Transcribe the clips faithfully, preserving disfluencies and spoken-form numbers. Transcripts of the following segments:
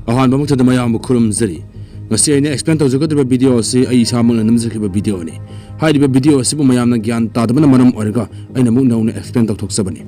ꯑꯍꯥꯟꯕꯃꯛꯇꯗ ꯃꯌꯥꯝꯕꯨ ꯈꯨꯔꯨꯝꯖꯔꯤ꯫ ꯉꯁꯤ ꯑꯩꯅ explain ꯇꯧꯖꯒꯗꯧꯔꯤꯕ video ꯑꯁꯤ ꯑꯩ ꯏꯁꯥꯃꯛꯅ ꯅꯝꯖꯈꯤꯕ video ꯅꯤ꯫ ꯍꯥꯏꯔꯤꯕ video ꯑꯁꯤꯕꯨ ꯃꯌꯥꯝꯅ ꯒ꯭ꯌꯥꯟ ꯇꯥꯗꯕꯅ ꯃꯔꯝ ꯑꯣꯏꯔꯒ ꯑꯩꯅ ꯑꯃꯨꯛ ꯅꯧꯅ explain ꯇꯧꯊꯣꯛꯆꯕꯅꯤ꯫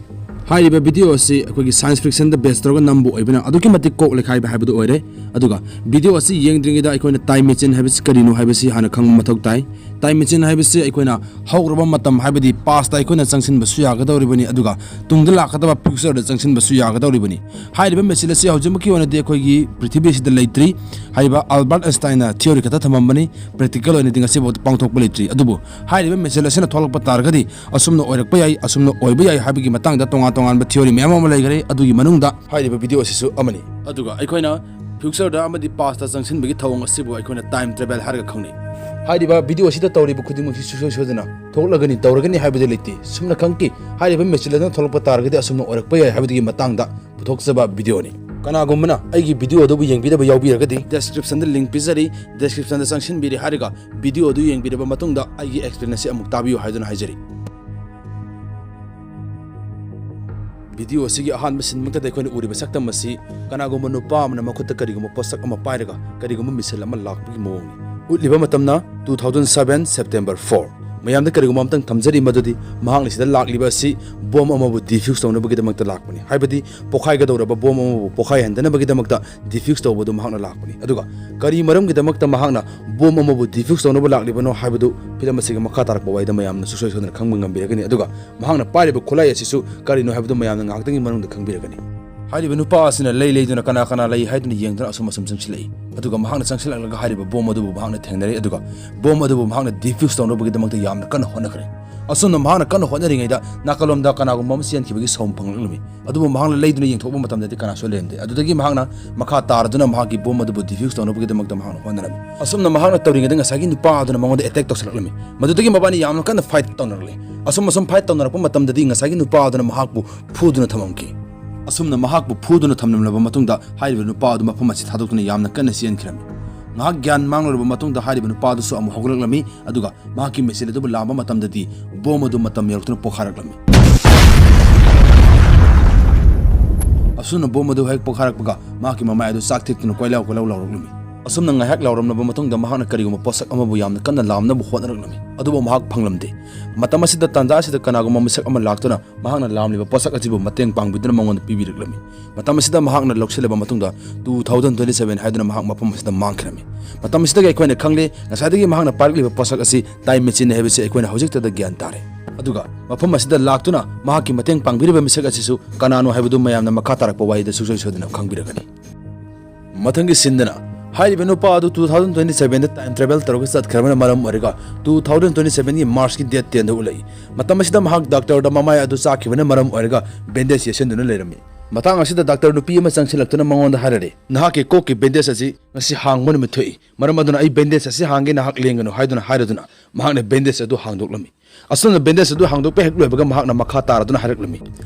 ꯍꯥꯏꯔꯤꯕ video ꯑꯁꯤ ꯑꯩꯈꯣꯏꯒꯤ science fiction ꯗ base ꯇꯧꯔꯒ ꯅꯝꯕ ꯑꯣꯏꯕꯅ ꯑꯗꯨꯛꯀꯤ ꯃꯇꯤꯛ ꯀꯣꯛ ꯂꯩꯈꯥꯏꯕ ꯍꯥꯏꯕꯗꯨ ꯑꯣꯏꯔꯦ꯫ ꯑꯗꯨꯒ video ꯑꯁꯤ ꯌꯦꯡꯗ꯭ꯔꯤꯉꯩꯗ ꯑꯩꯈꯣꯏꯅ time machine ꯍꯥꯏꯕꯁꯤ ꯀꯔꯤꯅꯣ ꯍꯥꯏꯕꯁꯤ ꯍꯥꯟꯅ ꯈꯪꯕ ꯃꯊꯧ ꯇꯥꯏ꯫ Time machine ꯍꯥꯏꯕꯁꯤ ꯑꯩꯈꯣꯏꯅ ꯍꯧꯈ꯭ꯔꯕ ꯃꯇꯝ, ꯍꯥꯏꯕꯗꯤ past ꯇ ꯑꯩꯈꯣꯏꯅ ꯆꯪꯁꯤꯟꯕꯁꯨ ꯌꯥꯒꯗꯧꯔꯤꯕꯅꯤ, ꯑꯗꯨꯒ ꯇꯨꯡꯗ ꯂꯥꯛꯀꯗꯕ future ꯗ ꯆꯪꯁꯤꯟꯕꯁꯨ ꯌꯥꯒꯗꯧꯔꯤꯕꯅꯤ꯫ ꯍꯥꯏꯔꯤꯕ machine ꯑꯁꯤ ꯍꯧꯖꯤꯛꯃꯛꯀꯤ ꯑꯣꯏꯅꯗꯤ ꯑꯩꯈꯣꯏꯒꯤ ꯄ꯭ꯔꯤꯊꯤꯕꯤ ꯑꯁꯤꯗ ꯂꯩꯇ꯭ꯔꯤ꯫ ꯍꯥꯏꯔꯤꯕ Albert Einstein ꯅ theory ꯈꯛꯇ ꯊꯝꯃꯝꯕꯅꯤ, practical ꯑꯣꯏꯅꯗꯤ ꯉꯁꯤꯐꯥꯎꯗ ꯄꯥꯡꯊꯣꯛꯄ ꯂꯩꯇ꯭ꯔꯤ꯫ ꯑꯗꯨꯕꯨ ꯍꯥꯏꯔꯤꯕ machine ꯑꯁꯤꯅ ꯊꯣꯛꯂꯛꯄ ꯇꯥꯔꯒꯗꯤ ꯑꯁꯨꯝꯅ ꯑꯣꯏꯔꯛꯄ ꯌꯥꯏ, ꯑꯁꯨꯝꯅ ꯑꯣꯏꯕ ꯌꯥꯏ ꯍꯥꯏꯕꯒꯤ ꯃꯇꯥꯡꯗ ꯇꯣꯉꯥꯟ ꯇꯣꯉꯥꯟꯕ theory ꯃꯌꯥꯝ ꯑꯃ ꯂꯩꯈ꯭ꯔꯦ꯫ ꯑꯗꯨꯒꯤ ꯃꯅꯨꯡꯗ ꯍꯥꯏꯔꯤꯕ video ꯑꯁꯤꯁꯨ ꯑꯃꯅꯤ꯫ ꯑꯗꯨꯒ ꯑꯩꯈꯣꯏꯅ future ꯗ ꯑꯃꯗꯤ past ꯇ ꯆꯪꯁꯤꯟꯕꯒꯤ ꯊꯧꯑꯣꯡ ꯑꯁꯤꯕꯨ ꯑꯩꯈꯣꯏꯅ time travel ꯍꯥꯏꯔꯒ ꯈꯪꯅꯩ꯫ ꯍꯥꯏꯔꯤꯕ video ꯑꯁꯤꯗ ꯇꯧꯔꯤꯕ ꯈꯨꯗꯤꯡꯃꯛꯁꯤ ꯁꯨꯡꯁꯣꯏ ꯁꯣꯏꯗꯅ ꯊꯣꯛꯂꯒꯅꯤ, ꯇꯧꯔꯒꯅꯤ ꯍꯥꯏꯕꯗꯤ ꯂꯩꯇꯦ꯫ ꯁꯨꯝꯅ ꯈꯪꯈꯤ, ꯍꯥꯏꯔꯤꯕ machine ꯑꯗꯨꯅ ꯊꯣꯛꯂꯛꯄ ꯇꯥꯔꯒꯗꯤ ꯑꯁꯨꯝꯅ ꯑꯣꯏꯔꯛꯄ ꯌꯥꯏ ꯍꯥꯏꯕꯗꯨꯒꯤ ꯃꯇꯥꯡꯗ ꯄꯨꯊꯣꯛꯆꯕ video ꯅꯤ꯫ ꯀꯅꯥꯒꯨꯝꯕꯅ ꯑꯩꯒꯤ video ꯑꯗꯨꯕꯨ ꯌꯦꯡꯕꯤꯗꯕ ꯌꯥꯎꯕꯤꯔꯒꯗꯤ description ꯗ link ꯄꯤꯖꯔꯤ, description ꯗ ꯆꯪꯁꯤꯟꯕꯤꯔꯦ ꯍꯥꯏꯔꯒ video ꯑꯗꯨ ꯌꯦꯡꯕꯤꯔꯕ ꯃꯇꯨꯡꯗ ꯑꯩꯒꯤ explain ꯑꯁꯤ ꯑꯃꯨꯛ ꯇꯥꯕꯤꯌꯨ ꯍꯥꯏꯗꯨꯅ ꯍꯥꯏꯖꯔꯤ꯫ Video ꯑꯁꯤꯒꯤ ꯑꯍꯥꯟꯕ scene ꯃꯛꯇꯗ ꯑꯩꯈꯣꯏꯅ ꯎꯔꯤꯕ ꯁꯛꯇꯝ ꯑꯁꯤ ꯀꯅꯥꯒꯨꯝꯕ ꯅꯨꯄꯥ ꯑꯃꯅ ꯃꯈꯨꯠꯇ ꯀꯔꯤꯒꯨꯝꯕ ꯄꯣꯠꯁꯛ ꯑꯃ ꯄꯥꯏꯔꯒ ꯀꯔꯤꯒꯨꯝꯕ missile ꯑꯃ ꯂꯥꯛꯄꯒꯤ ꯃꯑꯣꯡꯅꯤ꯫ ꯎꯠꯂꯤꯕ ꯃꯇꯝꯅ two thousand seven September four꯫ ꯃꯌꯥꯝꯗ ꯀꯔꯤꯒꯨꯝꯕ ꯑꯃꯇꯪ ꯊꯝꯖꯔꯤ, ꯃꯗꯨꯗꯤ ꯃꯍꯥꯛꯅ ꯁꯤꯗ ꯂꯥꯛꯂꯤꯕ ꯑꯁꯤ bomb ꯑꯃꯕꯨ defuse ꯇꯧꯅꯕꯒꯤꯗꯃꯛꯇ ꯂꯥꯛꯄꯅꯤ, ꯍꯥꯏꯕꯗꯤ ꯄꯣꯈꯥꯏꯒꯗꯧꯔꯕ bomb ꯑꯃꯕꯨ ꯄꯣꯈꯥꯏꯍꯟꯗꯅꯕꯒꯤꯗꯃꯛꯇ defuse ꯇꯧꯕꯗꯨ ꯃꯍꯥꯛꯅ ꯂꯥꯛꯄꯅꯤ꯫ ꯑꯗꯨꯒ ꯀꯔꯤ ꯃꯔꯝꯒꯤꯗꯃꯛꯇ ꯃꯍꯥꯛꯅ bomb ꯑꯃꯕꯨ defuse ꯇꯧꯅꯕ ꯂꯥꯛꯂꯤꯕꯅꯣ ꯍꯥꯏꯕꯗꯨ film ꯑꯁꯤꯒꯤ ꯃꯈꯥ ꯇꯥꯔꯛꯄ ꯋꯥꯔꯤꯗ ꯃꯌꯥꯝꯅ ꯁꯨꯡꯁꯣꯏ ꯁꯣꯏꯗꯅ ꯈꯪꯕ ꯉꯝꯕꯤꯔꯒꯅꯤ꯫ ꯑꯗꯨꯒ ꯃꯍꯥꯛꯅ ꯄꯥꯏꯔꯤꯕ ꯈꯨꯠꯂꯥꯏ ꯑꯁꯤꯁꯨ ꯀꯔꯤꯅꯣ ꯍꯥꯏꯕꯗꯨ ꯃꯌꯥꯝꯅ ꯉꯥꯏꯍꯥꯛꯇꯪꯒꯤ ꯃꯅꯨꯡꯗ ꯈꯪꯕꯤꯔꯒꯅꯤ꯫ ꯍꯥꯏꯔꯤꯕ ꯅꯨꯄꯥ ꯑꯁꯤꯅ ꯂꯩ ꯂꯩꯗꯨꯅ ꯀꯅꯥ ꯀꯅꯥ ꯂꯩ ꯍꯥꯏꯗꯨꯅ ꯌꯦꯡꯗꯨꯅ ꯑꯁꯨꯝ ꯑꯁꯨꯝ ꯆꯪꯁꯤꯜꯂꯛꯏ꯫ ꯑꯗꯨꯒ ꯃꯍꯥꯛꯅ ꯆꯪꯁꯤꯜꯂꯛꯂꯒ ꯍꯥꯏꯔꯤꯕ bomb ꯑꯗꯨꯕꯨ ꯃꯍꯥꯛꯅ ꯊꯦꯡꯅꯔꯦ꯫ ꯑꯗꯨꯒ bomb ꯑꯗꯨꯕꯨ ꯃꯍꯥꯛꯅ defuse ꯇꯧꯅꯕꯒꯤꯗꯃꯛꯇ ꯌꯥꯝꯅ ꯀꯟꯅ ꯍꯣꯠꯅꯈ꯭ꯔꯦ꯫ ꯑꯁꯨꯝꯅ ꯃꯍꯥꯛꯅ ꯀꯟꯅ ꯍꯣꯠꯅꯔꯤꯉꯩꯗ ꯅꯥꯀꯜꯂꯣꯝꯗ ꯀꯅꯥꯒꯨꯝꯕ ꯑꯃ ꯆꯦꯟꯈꯤꯕꯒꯤ sound ꯐꯪꯂꯛꯂꯝꯃꯤ꯫ ꯑꯗꯨꯕꯨ ꯃꯍꯥꯛꯅ ꯂꯩꯗꯨꯅ ꯌꯦꯡꯊꯣꯛꯄ ꯃꯇꯝꯗꯗꯤ ꯀꯅꯥꯁꯨ ꯂꯩꯔꯝꯗꯦ꯫ ꯑꯗꯨꯗꯒꯤ ꯃꯍꯥꯛꯅ ꯃꯈꯥ ꯇꯥꯔꯗꯨꯅ ꯃꯍꯥꯛꯀꯤ bomb ꯑꯗꯨꯕꯨ defuse ꯇꯧꯅꯕꯒꯤꯗꯃꯛꯇ ꯃꯍꯥꯛꯅ ꯍꯣꯠꯅꯔꯝꯃꯤ꯫ ꯑꯁꯨꯝꯅ ꯃꯍꯥꯛꯅ ꯇꯧꯔꯤꯉꯩꯗ ꯉꯁꯥꯏꯒꯤ ꯅꯨꯄꯥ ꯑꯗꯨꯅ ꯃꯉꯣꯟꯗ attack ꯇꯧꯁꯤꯜꯂꯛꯂꯝꯃꯤ꯫ ꯃꯗꯨꯗꯒꯤ ꯃꯕꯥꯅꯤ ꯌꯥꯝꯅ ꯀꯟꯅ fight ꯇꯧꯅꯔꯛꯂꯦ꯫ ꯑꯁꯨꯝ ꯑꯁꯨꯝ fight ꯇꯧꯅꯔꯛꯄ ꯃꯇꯝꯗꯗꯤ ꯉꯁꯥꯏꯒꯤ ꯅꯨꯄꯥ ꯑꯗꯨꯅ ꯃꯍꯥꯛꯄꯨ ꯐꯨꯗꯨꯅ ꯊꯝꯂꯝꯈꯤ꯫ ꯑꯁꯨꯝꯅ ꯃꯍꯥꯛꯄꯨ ꯐꯨꯗꯨꯅ ꯊꯝꯂꯝꯂꯕ ꯃꯇꯨꯡꯗ ꯍꯥꯏꯔꯤꯕ ꯅꯨꯄꯥ ꯑꯗꯨ ꯃꯐꯝ ꯑꯁꯤ ꯊꯥꯗꯣꯛꯇꯨꯅ ꯌꯥꯝꯅ ꯀꯟꯅ ꯆꯦꯟꯈꯤꯔꯝꯃꯤ꯫ ꯉꯥꯏꯍꯥꯛ ꯒ꯭ꯌꯥꯟ ꯃꯥꯡꯂꯨꯔꯕ ꯃꯇꯨꯡꯗ ꯍꯥꯏꯔꯤꯕ ꯅꯨꯄꯥ ꯑꯗꯨꯁꯨ ꯑꯃꯨꯛ ꯍꯧꯒꯠꯂꯛꯂꯝꯃꯤ, ꯑꯗꯨꯒ ꯃꯍꯥꯛꯀꯤ missile ꯑꯗꯨꯕꯨ ꯂꯥꯝꯕ ꯃꯇꯝꯗꯗꯤ bomb ꯑꯗꯨ ꯃꯇꯝ ꯌꯧꯔꯛꯇꯨꯅ ꯄꯣꯈꯥꯏꯔꯛꯂꯝꯃꯤ꯫ ꯑꯁꯨꯝꯅ ꯕꯣꯝ ꯑꯗꯨ ꯍꯦꯛ ꯄꯣꯈꯥꯏꯔꯛꯄꯒ ꯃꯍꯥꯛꯀꯤ ꯃꯃꯥꯏ ꯑꯗꯨ ꯆꯥꯛ ꯊꯦꯛꯇꯨꯅ ꯀꯣꯏꯂꯥꯎ ꯀꯣꯏꯂꯥꯎ ꯂꯥꯎꯔꯛꯂꯝꯃꯤ꯫ ꯑꯁꯨꯝꯅ ꯉꯥꯏꯍꯥꯛ ꯂꯥꯎꯔꯝꯂꯕ ꯃꯇꯨꯡꯗ ꯃꯍꯥꯛꯅ ꯀꯔꯤꯒꯨꯝꯕ ꯄꯣꯠꯁꯛ ꯑꯃꯕꯨ ꯌꯥꯝꯅ ꯀꯟꯅ ꯂꯥꯝꯅꯕ ꯍꯣꯠꯅꯔꯛꯂꯝꯃꯤ, ꯑꯗꯨꯕꯨ ꯃꯍꯥꯛ ꯐꯪꯂꯝꯗꯦ꯫ ꯃꯇꯝ ꯑꯁꯤꯗ ꯇꯥꯟꯖꯥ ꯑꯁꯤꯗ ꯀꯅꯥꯒꯨꯝꯕ ꯃꯤꯁꯛ ꯑꯃ ꯂꯥꯛꯇꯨꯅ ꯃꯍꯥꯛꯅ ꯂꯥꯝꯂꯤꯕ ꯄꯣꯠꯁꯛ ꯑꯁꯤꯕꯨ ꯃꯇꯦꯡ ꯄꯥꯡꯕꯤꯗꯨꯅ ꯃꯉꯣꯟꯗ ꯄꯤꯕꯤꯔꯛꯂꯝꯃꯤ꯫ ꯃꯇꯝ ꯑꯁꯤꯗ ꯃꯍꯥꯛꯅ ꯂꯧꯁꯤꯜꯂꯕ ꯃꯇꯨꯡꯗ two thousand twenty seven ꯍꯥꯏꯗꯨꯅ ꯃꯍꯥꯛ ꯃꯐꯝ ꯑꯁꯤꯗ ꯃꯥꯡꯈꯤꯔꯝꯃꯤ꯫ ꯃꯇꯝ ꯑꯁꯤꯗꯒꯤ ꯑꯩꯈꯣꯏꯅ ꯈꯪꯂꯦ, ꯉꯁꯥꯏꯗꯒꯤ ꯃꯍꯥꯛꯅ ꯄꯥꯏꯔꯛꯂꯤꯕ ꯄꯣꯠꯁꯛ ꯑꯁꯤ ꯇꯥꯏꯝ ꯃꯦꯆꯤꯟꯅꯤ ꯍꯥꯏꯕꯁꯤ ꯑꯩꯈꯣꯏꯅ ꯍꯧꯖꯤꯛꯇꯗ ꯒ꯭ꯌꯥꯟ ꯇꯥꯔꯦ꯫ ꯑꯗꯨꯒ ꯃꯐꯝ ꯑꯁꯤꯗ ꯂꯥꯛꯇꯨꯅ ꯃꯍꯥꯛꯀꯤ ꯃꯇꯦꯡ ꯄꯥꯡꯕꯤꯔꯤꯕ ꯃꯤꯁꯛ ꯑꯁꯤꯁꯨ ꯀꯅꯥꯅꯣ ꯍꯥꯏꯕꯗꯨ ꯃꯌꯥꯝꯅ ꯃꯈꯥ ꯇꯥꯔꯛꯄ ꯋꯥꯍꯩꯗ ꯁꯨꯡꯁꯣꯏ ꯁꯣꯏꯗꯅ ꯈꯪꯕꯤꯔꯒꯅꯤ꯫ ꯃꯊꯪꯒꯤ ꯁꯤꯟꯗꯅ ꯍꯥꯏꯔꯤꯕ ꯅꯨꯄꯥ ꯑꯗꯨ two thousand twenty seven the time travel ꯇꯧꯔꯒ ꯆꯠꯈ꯭ꯔꯕꯅ ꯃꯔꯝ ꯑꯣꯏꯔꯒ two thousand twenty seven ꯒꯤ ꯃꯥꯔꯆꯀꯤ ꯗꯦꯠ ten ꯗ ꯎꯠꯂꯛꯏ꯫ ꯃꯇꯝ ꯑꯁꯤꯗ ꯃꯍꯥꯛ ꯗꯥꯛꯇꯔꯗ ꯃꯃꯥꯏ ꯑꯗꯨ ꯆꯥꯛꯈꯤꯕꯅ ꯃꯔꯝ ꯑꯣꯏꯔꯒ ꯕꯦꯟꯗꯦꯖ ꯌꯦꯠꯁꯤꯟꯗꯨꯅ ꯂꯩꯔꯝꯃꯤ꯫ ꯃꯇꯥꯡ ꯑꯁꯤꯗ ꯗꯥꯛꯇꯔ ꯅꯨꯄꯤ ꯑꯃ ꯆꯪꯁꯤꯜꯂꯛꯇꯨꯅ ꯃꯉꯣꯟꯗ ꯍꯥꯏꯔꯔꯦ, "ꯅꯍꯥꯛꯀꯤ ꯀꯣꯛꯀꯤ ꯕꯦꯟꯗꯦꯖ ꯑꯁꯤ ꯉꯁꯤ ꯍꯥꯡꯕ ꯅꯨꯃꯤꯠ ꯊꯣꯛꯏ, ꯃꯔꯝ ꯑꯗꯨꯅ ꯑꯩ ꯕꯦꯟꯗꯦꯖ ꯑꯁꯤ ꯍꯥꯡꯒꯦ, ꯅꯍꯥꯛ ꯂꯦꯡꯒꯅꯨ" ꯍꯥꯏꯗꯨꯅ ꯍꯥꯏꯔꯗꯨꯅ ꯃꯍꯥꯛꯅ ꯕꯦꯟꯗꯦꯖ ꯑꯗꯨ ꯍꯥꯡꯗꯣꯛꯂꯝꯃꯤ꯫ ꯑꯁꯨꯝꯅ ꯕꯦꯟꯗꯦꯖ ꯑꯗꯨ ꯍꯥꯡꯗꯣꯛꯄ ꯍꯦꯛ ꯂꯣꯏꯕꯒ ꯃꯍꯥꯛꯅ ꯃꯈꯥ ꯇꯥꯔꯗꯨꯅ ꯍꯥꯏꯔꯛꯂꯝꯃꯤ,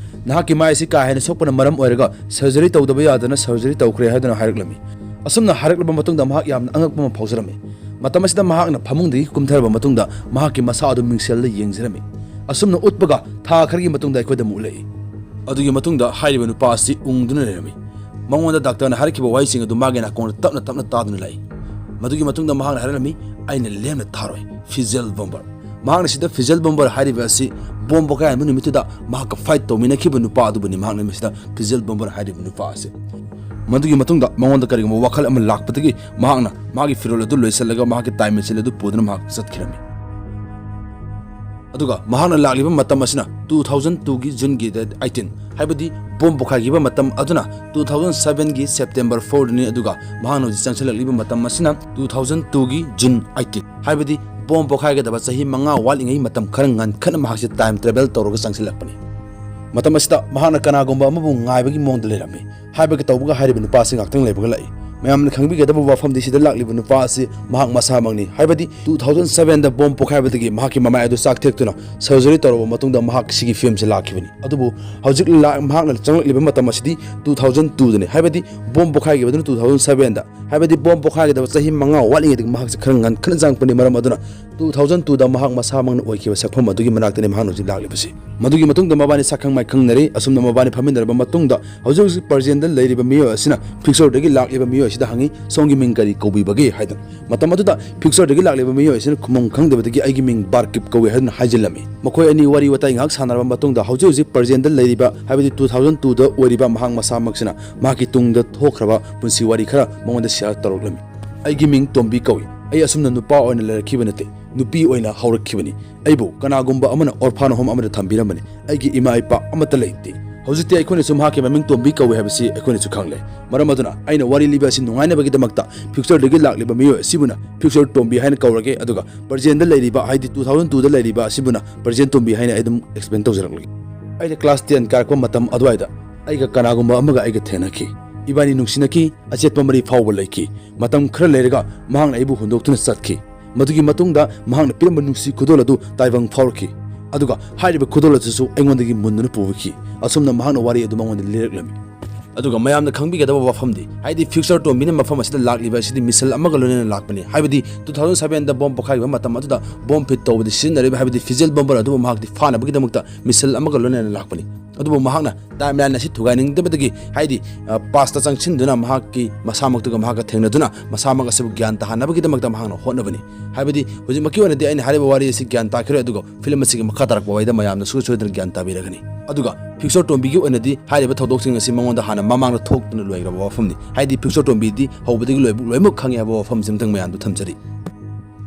"ꯅꯍꯥꯛꯀꯤ ꯃꯥꯏ ꯑꯁꯤ ꯀꯥ ꯍꯦꯟꯅ ꯁꯣꯛꯄꯅ ꯃꯔꯝ ꯑꯣꯏꯔꯒ ꯁꯔꯖꯔꯤ ꯇꯧꯗꯕ ꯌꯥꯗꯅ ꯁꯔꯖꯔꯤ ꯇꯧꯈ꯭ꯔꯦ" ꯍꯥꯏꯗꯨꯅ ꯍꯥꯏꯔꯛꯂꯝꯃꯤ꯫ ꯑꯁꯨꯝꯅ ꯍꯥꯏꯔꯛꯂꯕ ꯃꯇꯨꯡꯗ ꯃꯍꯥꯛ ꯌꯥꯝꯅ ꯑꯉꯛꯄ ꯑꯃ ꯐꯥꯎꯖꯔꯝꯃꯤ꯫ ꯃꯇꯝ ꯑꯁꯤꯗ ꯃꯍꯥꯛꯅ ꯐꯃꯨꯡꯗꯒꯤ ꯀꯨꯝꯊꯔꯕ ꯃꯇꯨꯡꯗ ꯃꯍꯥꯛꯀꯤ ꯃꯁꯥ ꯑꯗꯨ ꯃꯤꯡꯁꯦꯜꯗ ꯌꯦꯡꯖꯔꯝꯃꯤ꯫ ꯑꯁꯨꯝꯅ ꯎꯠꯄꯒ ꯊꯥ ꯈꯔꯒꯤ ꯃꯇꯨꯡꯗ ꯑꯩꯈꯣꯏꯗ ꯑꯃꯨꯛ ꯎꯠꯂꯛꯏ꯫ ꯑꯗꯨꯒꯤ ꯃꯇꯨꯡꯗ ꯍꯥꯏꯔꯤꯕ ꯅꯨꯄꯥ ꯑꯁꯤ ꯎꯪꯗꯨꯅ ꯂꯩꯔꯝꯃꯤ꯫ ꯃꯉꯣꯟꯗ ꯗꯥꯛꯇꯔꯅ ꯍꯥꯏꯔꯛꯈꯤꯕ ꯋꯥꯍꯩꯁꯤꯡ ꯑꯗꯨ ꯃꯥꯒꯤ ꯅꯥꯀꯣꯡꯗ ꯇꯞꯅ ꯇꯞꯅ ꯇꯥꯗꯨꯅ ꯂꯥꯛꯏ꯫ ꯃꯗꯨꯒꯤ ꯃꯇꯨꯡꯗ ꯃꯍꯥꯛꯅ ꯍꯥꯏꯔꯛꯂꯝꯃꯤ, "ꯑꯩꯅ ꯂꯦꯝꯅ ꯊꯥꯔꯣꯏ, ꯐꯤꯖꯦꯜ ꯕꯣꯝꯕꯔ"꯫ ꯃꯍꯥꯛꯅ ꯁꯤꯗ ꯐꯤꯖꯦꯜ ꯕꯣꯝꯕꯔ ꯍꯥꯏꯔꯤꯕ ꯑꯁꯤ ꯕꯣꯝ ꯄꯣꯈꯥꯏꯍꯟꯕ ꯅꯨꯃꯤꯠꯇꯨꯗ ꯃꯍꯥꯛꯀ ꯐꯥꯏꯠ ꯇꯧꯃꯤꯟꯅꯈꯤꯕ ꯅꯨꯄꯥ ꯑꯗꯨꯕꯨꯅꯤ ꯃꯍꯥꯛꯅ ꯃꯁꯤꯗ ꯐꯤꯖꯦꯜ ꯕꯣꯝꯕꯔ ꯍꯥꯏꯔꯤꯕ ꯅꯨꯄꯥ ꯑꯁꯤ꯫ ꯃꯗꯨꯒꯤ ꯃꯇꯨꯡꯗ ꯃꯉꯣꯟꯗ ꯀꯔꯤꯒꯨꯝꯕ ꯋꯥꯈꯜ ꯑꯃ ꯂꯥꯛꯄꯗꯒꯤ ꯃꯍꯥꯛꯅ ꯃꯥꯒꯤ ꯐꯤꯔꯣꯜ ꯑꯗꯨ ꯂꯣꯏꯁꯤꯜꯂꯒ ꯃꯍꯥꯛꯀꯤ ꯇꯥꯏꯝ ꯃꯦꯆꯤꯟ ꯑꯗꯨ ꯄꯨꯗꯨꯅ ꯃꯍꯥꯛ ꯆꯠꯈꯤꯔꯝꯃꯤ꯫ ꯑꯗꯨꯒ ꯃꯍꯥꯛꯅ ꯂꯥꯛꯂꯤꯕ ꯃꯇꯝ ꯑꯁꯤꯅ two thousand two ꯒꯤ ꯖꯨꯟꯒꯤ date eighteen, ꯍꯥꯏꯕꯗꯤ ꯕꯣꯝ ꯄꯣꯈꯥꯏꯈꯤꯕ ꯃꯇꯝ ꯑꯗꯨꯅ two thousand seven ꯒꯤ ꯁꯦꯞꯇꯦꯝꯕꯔ four ꯗꯅꯤ꯫ ꯑꯗꯨꯒ ꯃꯍꯥꯛꯅ ꯍꯧꯖꯤꯛ ꯆꯪꯁꯤꯜꯂꯛꯂꯤꯕ ꯃꯇꯝ ꯑꯁꯤꯅ two thousand two ꯒꯤ ꯖꯨꯟ eighteen, ꯍꯥꯏꯕꯗꯤ ꯕꯣꯝ ꯄꯣꯈꯥꯏꯒꯗꯕ ꯆꯍꯤ ꯃꯉꯥ ꯋꯥꯠꯂꯤꯉꯩ ꯃꯇꯝ ꯈꯔ ꯉꯟꯈꯠꯅ ꯃꯍꯥꯛꯁꯦ ꯇꯥꯏꯝ ꯇ꯭ꯔꯦꯚꯦꯜ ꯇꯧꯔꯒ ꯆꯪꯁꯤꯜꯂꯛꯄꯅꯤ꯫ ꯃꯇꯝ ꯑꯁꯤꯗ ꯃꯍꯥꯛꯅ ꯀꯅꯥꯒꯨꯝꯕ ꯑꯃꯕꯨ ꯉꯥꯏꯕꯒꯤ ꯃꯑꯣꯡꯗ ꯂꯩꯔꯝꯃꯤ꯫ ꯍꯥꯏꯕꯒ ꯇꯧꯕꯒ ꯍꯥꯏꯔꯤꯕ ꯅꯨꯄꯥ ꯑꯁꯤ ꯉꯥꯛꯇꯪ ꯂꯩꯕꯒ ꯂꯥꯛꯏ꯫ ꯃꯌꯥꯝꯅ ꯈꯪꯕꯤꯒꯗꯕ ꯋꯥꯐꯝꯗꯤ ꯁꯤꯗ ꯂꯥꯛꯂꯤꯕ ꯅꯨꯄꯥ ꯑꯁꯤ ꯃꯍꯥꯛ ꯃꯁꯥꯃꯛꯅꯤ꯫ ꯍꯥꯏꯕꯗꯤ two thousand sevenꯗ ꯕꯣꯝ ꯄꯣꯈꯥꯏꯕꯗꯒꯤ ꯃꯍꯥꯛꯀꯤ ꯃꯃꯥꯏ ꯑꯗꯨ ꯆꯥꯛ ꯊꯦꯛꯇꯨꯅ surgery ꯇꯧꯔꯕ ꯃꯇꯨꯡꯗ ꯃꯍꯥꯛ ꯁꯤꯒꯤ ꯐꯤꯕꯝꯁꯤ ꯂꯥꯛꯈꯤꯕꯅꯤ꯫ ꯑꯗꯨꯕꯨ ꯍꯧꯖꯤꯛ ꯂꯥꯛ-, ꯃꯍꯥꯛꯅ ꯆꯪꯂꯛꯂꯤꯕ ꯃꯇꯝ ꯑꯁꯤꯗꯤ two thousand twoꯗꯅꯤ꯫ ꯍꯥꯏꯕꯗꯤ ꯕꯣꯝ ꯄꯣꯈꯥꯏꯈꯤꯕꯗꯨꯅ two thousand sevenꯗ꯫ ꯍꯥꯏꯕꯗꯤ ꯕꯣꯝ ꯄꯣꯈꯥꯏꯒꯗꯕ ꯆꯍꯤ ꯃꯉꯥ ꯋꯥꯠꯂꯤꯉꯩꯗꯒꯤ ꯃꯍꯥꯛꯁꯦ ꯈꯔ ꯉꯟꯈꯠꯅ ꯆꯪꯉꯛꯄꯅꯤ꯫ ꯃꯔꯝ ꯑꯗꯨꯅ two thousand twoꯗ ꯃꯍꯥꯛ ꯃꯁꯥꯃꯛꯅ ꯑꯣꯏꯈꯤꯕ ꯁꯛꯐꯝ ꯑꯗꯨꯒꯤ ꯃꯅꯥꯛꯇꯅꯤ ꯃꯍꯥꯛꯅ ꯍꯧꯖꯤꯛ ꯂꯥꯛꯂꯤꯕꯁꯤ꯫ ꯃꯗꯨꯒꯤ ꯃꯇꯨꯡꯗ ꯃꯕꯥꯅꯤ ꯁꯛꯈꯪ ꯃꯥꯏꯈꯪꯅꯔꯦ꯫ ꯑꯁꯨꯝꯅ ꯃꯕꯥꯅꯤ ꯐꯝꯃꯤꯟꯅꯔꯕ ꯃꯇꯨꯡꯗ ꯍꯧꯖꯤꯛ ꯍꯧꯖꯤꯛ presentꯗ ꯂꯩꯔꯤꯕ ꯃꯤꯑꯣꯏ ꯑꯁꯤꯅ futureꯗꯒꯤ ꯂꯥꯛꯂꯤꯕ ꯃꯤꯑꯣꯏ ꯑꯁꯤꯗ ꯍꯪꯉꯤ, "ꯁꯣꯝꯒꯤ ꯃꯤꯡ ꯀꯔꯤ ꯀꯧꯕꯤꯕꯒꯦ?" ꯍꯥꯏꯗꯅ꯫ ꯃꯇꯝ ꯑꯗꯨꯗ futureꯗꯒꯤ ꯂꯥꯛꯂꯤꯕ ꯃꯤꯑꯣꯏ ꯑꯁꯤꯅ ꯈꯨꯝꯐꯝ ꯈꯪꯗꯕꯗꯒꯤ "ꯑꯩꯒꯤ ꯃꯤꯡ ꯕꯥꯔꯀꯤꯞ ꯀꯧꯏ" ꯍꯥꯏꯗꯨꯅ ꯍꯥꯏꯖꯤꯜꯂꯝꯃꯤ꯫ ꯃꯈꯣꯏ ꯑꯅꯤ ꯋꯥꯔꯤ ꯋꯥꯇꯥꯏ ꯉꯥꯏꯍꯥꯛ ꯁꯥꯟꯅꯔꯕ ꯃꯇꯨꯡꯗ ꯍꯧꯖꯤꯛ ꯍꯧꯖꯤꯛ presentꯗ ꯂꯩꯔꯤꯕ, ꯍꯥꯏꯕꯗꯤ two thousand twoꯗ ꯑꯣꯏꯔꯤꯕ ꯃꯍꯥꯛ ꯃꯁꯥꯃꯛꯁꯤꯅ ꯃꯍꯥꯛꯀꯤ ꯇꯨꯡꯗ ꯊꯣꯛꯈ꯭ꯔꯕ ꯄꯨꯟꯁꯤ ꯋꯥꯔꯤ ꯈꯔ ꯃꯉꯣꯟꯗ share ꯇꯧꯔꯛꯂꯝꯃꯤ꯫ "ꯑꯩꯒꯤ ꯃꯤꯡ ꯇꯣꯝꯕꯤ ꯀꯧꯏ꯫ ꯑꯩ ꯑꯁꯨꯝꯅ ꯅꯨꯄꯥ ꯑꯣꯏꯅ ꯂꯩꯔꯛꯈꯤꯕ ꯅꯠꯇꯦ, ꯅꯨꯄꯤ ꯑꯣꯏꯅ ꯍꯧꯔꯛꯈꯤꯕꯅꯤ꯫ ꯑꯩꯕꯨ ꯀꯅꯥꯒꯨꯝꯕ ꯑꯃꯅ orphan home ꯑꯃꯗ ꯊꯝꯕꯤꯔꯝꯕꯅꯤ꯫ ꯑꯩꯒꯤ ꯏꯃꯥ ꯏꯄꯥ ꯑꯃꯠꯇ ꯂꯩꯇꯦ꯫ ꯍꯧꯖꯤꯛꯇꯤ ꯑꯩꯈꯣꯏꯅꯁꯨ ꯃꯍꯥꯛꯀꯤ ꯃꯃꯤꯡ ꯇꯣꯝꯕꯤ ꯀꯧꯏ ꯍꯥꯏꯕꯁꯤ ꯑꯩꯈꯣꯏꯅꯁꯨ ꯈꯪꯂꯦ꯫ ꯃꯔꯝ ꯑꯗꯨꯅ ꯑꯩꯅ ꯋꯥꯔꯤ ꯂꯤꯕ ꯑꯁꯤ ꯅꯨꯡꯉꯥꯏꯅꯕꯒꯤꯗꯃꯛꯇ futureꯗꯒꯤ ꯂꯥꯛꯂꯤꯕ ꯃꯤꯑꯣꯏ ꯑꯁꯤꯕꯨꯅ future ꯇꯣꯝꯕꯤ ꯍꯥꯏꯅ ꯀꯧꯔꯒꯦ, ꯑꯗꯨꯒ presentꯗ ꯂꯩꯔꯤꯕ, ꯍꯥꯏꯗꯤ two thousand twoꯗ ꯂꯩꯔꯤꯕ ꯑꯁꯤꯕꯨꯅ present ꯇꯣꯝꯕꯤ ꯍꯥꯏꯅ ꯑꯩ ꯑꯗꯨꯝ explain ꯇꯧꯖꯔꯛꯂꯒꯦ꯫ ꯑꯩꯅ class ten ꯀꯥꯔꯛꯄ ꯃꯇꯝ ꯑꯗꯨꯋꯥꯏꯗ ꯑꯩꯒ ꯀꯅꯥꯒꯨꯝꯕ ꯑꯃꯒ ꯑꯩꯒ ꯊꯦꯡꯅꯈꯤ꯫ ꯏꯕꯥꯅꯤ ꯅꯨꯡꯁꯤꯅꯈꯤ, ꯑꯆꯦꯠꯄ ꯃꯔꯤ ꯐꯥꯎꯕ ꯂꯩꯈꯤ꯫ ꯃꯇꯝ ꯈꯔ ꯂꯩꯔꯒ ꯃꯍꯥꯛꯅ ꯑꯩꯕꯨ ꯍꯨꯟꯗꯣꯛꯇꯨꯅ ꯆꯠꯈꯤ꯫ ꯃꯗꯨꯒꯤ ꯃꯇꯨꯡꯗ ꯃꯍꯥꯛꯅ ꯄꯤꯔꯝꯕ ꯅꯨꯡꯁꯤ ꯈꯨꯗꯣꯜ ꯑꯗꯨ ꯇꯥꯏꯕꯪ ꯐꯥꯎꯔꯛꯈꯤ꯫ ꯑꯗꯨꯒ ꯍꯥꯏꯔꯤꯕ ꯈꯨꯗꯣꯜ ꯑꯗꯨꯁꯨ ꯑꯩꯉꯣꯟꯗꯒꯤ ꯃꯨꯟꯗꯨꯅ ꯄꯨꯈꯤ꯫ ꯑꯁꯨꯝꯅ ꯃꯍꯥꯛꯅ ꯋꯥꯔꯤ ꯑꯗꯨ ꯃꯉꯣꯟꯗ ꯂꯤꯔꯛꯂꯝꯃꯤ꯫ ꯑꯗꯨꯒ ꯃꯌꯥꯝꯅ ꯈꯪꯕꯤꯒꯗꯕ ꯋꯥꯐꯝꯗꯤ, ꯍꯥꯏꯗꯤ future ꯇꯣꯝꯕꯤꯅ ꯃꯐꯝ ꯑꯁꯤꯗ ꯂꯥꯛꯂꯤꯕ ꯑꯁꯤꯗꯤ missile ꯑꯃꯒ ꯂꯣꯏꯅꯅ ꯂꯥꯛꯄꯅꯤ꯫ ꯍꯥꯏꯕꯗꯤ two thousand sevenꯗ ꯕꯣꯝ ꯄꯣꯈꯥꯏꯈꯤꯕ ꯃꯇꯝ ꯑꯗꯨꯗ ꯕꯣꯝ ꯐꯤꯠ ꯇꯧꯕꯗ ꯁꯤꯖꯤꯟꯅꯔꯤꯕ, ꯍꯥꯏꯕꯗꯤ fissile bomber ꯑꯗꯨꯕꯨ ꯃꯍꯥꯛꯇꯤ ꯐꯥꯅꯕꯒꯤꯗꯃꯛꯇ missile ꯑꯃꯒ ꯂꯣꯏꯅꯅ ꯂꯥꯛꯄꯅꯤ꯫ ꯑꯗꯨꯕꯨ ꯃꯍꯥꯛꯅ timeline ꯑꯁꯤ ꯊꯨꯒꯥꯏꯅꯤꯡꯗꯕꯗꯒꯤ, ꯍꯥꯏꯗꯤ, ꯑ, pastꯇ ꯆꯪꯁꯤꯟꯗꯨꯅ ꯃꯍꯥꯛꯀꯤ ꯃꯁꯥꯃꯛꯇꯨꯒ ꯃꯍꯥꯛꯀ ꯊꯦꯡꯅꯗꯨꯅ ꯃꯁꯥꯃꯛ ꯑꯁꯤꯕꯨ ꯒ꯭ꯌꯥꯟ ꯇꯥꯍꯟꯅꯕꯒꯤꯗꯃꯛꯇ ꯃꯍꯥꯛꯅ ꯍꯣꯠꯅꯕꯅꯤ꯫ ꯍꯥꯏꯕꯗꯤ ꯍꯧꯖꯤꯛꯃꯛꯀꯤ ꯑꯣꯏꯅꯗꯤ ꯑꯩꯅ ꯍꯥꯏꯔꯤꯕ ꯋꯥꯔꯤ ꯑꯁꯤ ꯒ꯭ꯌꯥꯟ ꯇꯥꯈꯤꯔꯣꯏ, ꯑꯗꯨꯒ film ꯑꯁꯤꯒꯤ ꯃꯈꯥ ꯇꯥꯔꯛꯄ ꯋꯥꯔꯤꯗ ꯃꯌꯥꯝꯅ ꯁꯨꯡꯁꯣꯏ ꯁꯣꯏꯗꯅ ꯒ꯭ꯌꯥꯟ ꯇꯥꯕꯤꯔꯒꯅꯤ꯫ ꯑꯗꯨꯒ future ꯇꯣꯝꯕꯤꯒꯤ ꯑꯣꯏꯅꯗꯤ ꯍꯥꯏꯔꯤꯕ ꯊꯧꯗꯣꯛꯁꯤꯡ ꯑꯁꯤ ꯃꯉꯣꯟꯗ ꯍꯥꯟꯅ ꯃꯃꯥꯡꯗ ꯊꯣꯛꯇꯨꯅ ꯂꯣꯏꯈ꯭ꯔꯕ ꯋꯥꯐꯝꯅꯤ꯫ ꯍꯥꯏꯗꯤ future ꯇꯣꯝꯕꯤꯗꯤ ꯍꯧꯕꯗꯒꯤ ꯂꯣꯏꯕ ꯂꯣꯏꯅꯃꯛ ꯈꯪꯉꯦ ꯍꯥꯏꯕ ꯋꯥꯐꯝꯁꯤꯃꯇꯪ ꯃꯌꯥꯝꯗ ꯊꯝꯖꯔꯤ꯫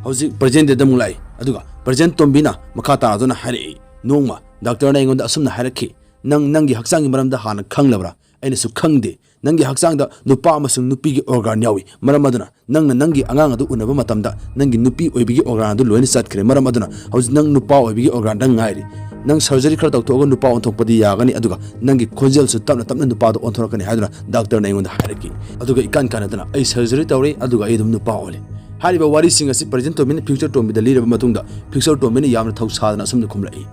ꯍꯧꯖꯤꯛ present dayꯗ ꯑꯃꯨꯛ ꯂꯥꯛꯏ꯫ ꯑꯗꯨꯒ present ꯇꯣꯝꯕꯤꯅ ꯃꯈꯥ ꯇꯥꯗꯨꯅ ꯍꯥꯏꯔꯛꯏ, "ꯅꯣꯡꯃ doctorꯅ ꯑꯩꯉꯣꯟꯗ ꯑꯁꯨꯝꯅ ꯍꯥꯏꯔꯛꯈꯤ, 'ꯅꯪ ꯅꯪꯒꯤ ꯍꯛꯆꯥꯡꯒꯤ ꯃꯔꯝꯗ ꯍꯥꯟꯅ ꯈꯪꯂꯕ꯭ꯔꯥ?' ꯑꯩꯅꯁꯨ, 'ꯈꯪꯗꯦ꯫ ꯅꯪꯒꯤ ꯍꯛꯆꯥꯡꯗ ꯅꯨꯄꯥ ꯑꯃꯁꯨꯡ ꯅꯨꯄꯤꯒꯤ organ ꯌꯥꯎꯏ꯫ ꯃꯔꯝ ꯑꯗꯨꯅ ꯅꯪꯅ ꯅꯪꯒꯤ ꯑꯉꯥꯡ ꯑꯗꯨ ꯎꯅꯕ ꯃꯇꯝꯗ ꯅꯪꯒꯤ ꯅꯨꯄꯤ ꯑꯣꯏꯕꯒꯤ organ ꯑꯗꯨ ꯂꯣꯏꯅ ꯆꯠꯈ꯭ꯔꯦ꯫ ꯃꯔꯝ ꯑꯗꯨꯅ ꯍꯧꯖꯤꯛ ꯅꯪ ꯅꯨꯄꯥ ꯑꯣꯏꯕꯒꯤ organꯗ ꯉꯥꯏꯔꯤ꯫ "ꯅꯪ surgery ꯈꯔ ꯇꯧꯊꯣꯛꯑꯒ ꯅꯨꯄꯥ ꯑꯣꯟꯊꯣꯛꯄꯗꯤ ꯌꯥꯒꯅꯤ, ꯑꯗꯨꯒ ꯅꯪꯒꯤ ꯈꯣꯟꯖꯦꯜꯁꯨ ꯇꯞꯅ ꯇꯞꯅ ꯅꯨꯄꯥꯗ ꯑꯣꯟꯊꯣꯔꯛꯀꯅꯤ" ꯍꯥꯏꯗꯨꯅ ꯗꯥꯛꯇꯔꯅ ꯑꯩꯉꯣꯟꯗ ꯍꯥꯏꯔꯛꯈꯤ꯫ ꯑꯗꯨꯒ ꯏꯀꯥꯟ ꯀꯥꯟꯅꯗꯅ ꯑꯩ surgery ꯇꯧꯔꯦ, ꯑꯗꯨꯒ ꯑꯩ ꯑꯗꯨꯝ ꯅꯨꯄꯥ ꯑꯣꯜꯂꯦ꯫ ꯍꯥꯏꯔꯤꯕ ꯋꯥꯔꯤꯁꯤꯡ ꯑꯁꯤ ꯄ꯭ꯔꯖꯦꯟ ꯇꯣꯝꯕꯤꯅ ꯐ꯭ꯌꯨꯆꯔ ꯇꯣꯝꯕꯤꯗ ꯂꯤꯔꯕ ꯃꯇꯨꯡꯗ, ꯐ꯭ꯌꯨꯆꯔ ꯇꯣꯝꯕꯤꯅ ꯌꯥꯝꯅ ꯊꯧꯁꯥꯗꯅ ꯑꯁꯨꯝꯅ ꯈꯨꯝꯂꯛꯏ,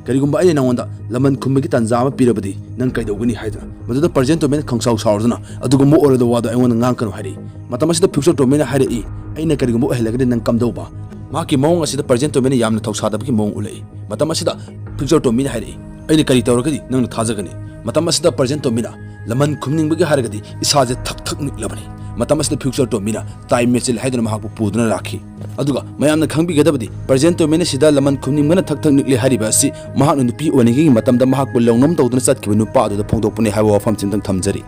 "ꯀꯔꯤꯒꯨꯝꯕ ꯑꯩꯅ ꯅꯉꯣꯟꯗ ꯂꯃꯟ ꯈꯨꯝꯕꯒꯤ ꯇꯥꯟꯖꯥ ꯑꯃ ꯄꯤꯔꯕꯗꯤ ꯅꯪ ꯀꯩꯗꯧꯒꯅꯤ?" ꯍꯥꯏꯗꯨꯅ꯫ ꯃꯗꯨꯗ ꯄ꯭ꯔꯖꯦꯟ ꯇꯣꯝꯕꯤꯅ ꯈꯪꯁꯥꯎ ꯁꯥꯎꯔꯗꯨꯅ, "ꯑꯗꯨꯒꯨꯝꯕ ꯑꯣꯏꯔꯣꯏꯗꯕ ꯋꯥꯗꯣ ꯑꯩꯉꯣꯟꯗ ꯉꯥꯡꯀꯅꯨ" ꯍꯥꯏꯔꯛꯏ꯫ ꯃꯇꯝ ꯑꯁꯤꯗ ꯐ꯭ꯌꯨꯆꯔ ꯇꯣꯝꯕꯤꯅ ꯍꯥꯏꯔꯛꯏ, "ꯑꯩꯅ ꯀꯔꯤꯒꯨꯝꯕ ꯑꯣꯏꯍꯜꯂꯒꯗꯤ ꯅꯪ ꯀꯝꯗꯧꯕ?" ꯃꯍꯥꯛꯀꯤ ꯃꯑꯣꯡ ꯑꯁꯤꯗ ꯄ꯭ꯔꯖꯦꯟ ꯇꯣꯝꯕꯤꯅ ꯌꯥꯝꯅ ꯊꯧꯁꯥꯗꯕꯒꯤ ꯃꯑꯣꯡ ꯎꯠꯂꯛꯏ꯫ ꯃꯇꯝ ꯑꯁꯤꯗ ꯐ꯭ꯌꯨꯆꯔ ꯇꯣꯝꯕꯤꯅ ꯍꯥꯏꯔꯛꯏ, "ꯑꯩꯅ ꯀꯔꯤ ꯇꯧꯔꯒꯗꯤ ꯅꯪꯅ ꯊꯥꯖꯒꯅꯤ?" ꯃꯇꯝ ꯑꯁꯤꯗ ꯄ꯭ꯔꯖꯦꯟ ꯇꯣꯝꯕꯤꯅ, "ꯂꯃꯟ ꯈꯨꯝꯅꯤꯡꯕꯒꯤ ꯍꯥꯏꯔꯒꯗꯤ ꯏꯁꯥꯁꯦ ꯊꯛ ꯊꯛ ꯅꯤꯛꯂꯕꯅꯤ"꯫ ꯃꯇꯝ ꯑꯁꯤꯗ ꯐ꯭ꯌꯨꯆꯔ ꯇꯣꯝꯕꯤꯅ time machine ꯍꯥꯏꯗꯨꯅ ꯃꯍꯥꯛꯄꯨ ꯄꯨꯗꯨꯅ ꯂꯥꯛꯈꯤ꯫ ꯑꯗꯨꯒ ꯃꯌꯥꯝꯅ ꯈꯪꯕꯤꯒꯗꯕꯗꯤ, ꯄ꯭ꯔꯖꯦꯟ ꯇꯣꯝꯕꯤꯅ ꯁꯤꯗ ꯂꯃꯟ ꯈꯨꯝꯅꯤꯡꯕꯅ ꯊꯛ ꯊꯛ ꯅꯤꯛꯂꯦ ꯍꯥꯏꯔꯤꯕ ꯑꯁꯤ ꯃꯍꯥꯛꯅ ꯅꯨꯄꯤ ꯑꯣꯏꯅꯤꯡꯉꯤꯒꯤ ꯃꯇꯝꯗ ꯃꯍꯥꯛꯄꯨ ꯂꯧꯅꯝ ꯇꯧꯗꯨꯅ ꯆꯠꯈꯤꯕ ꯅꯨꯄꯥ ꯑꯗꯨꯗ ꯐꯣꯡꯗꯣꯛꯄꯅꯦ ꯍꯥꯏꯕ ꯋꯥꯐꯝꯁꯤꯝꯇꯪ ꯊꯝꯖꯔꯤ꯫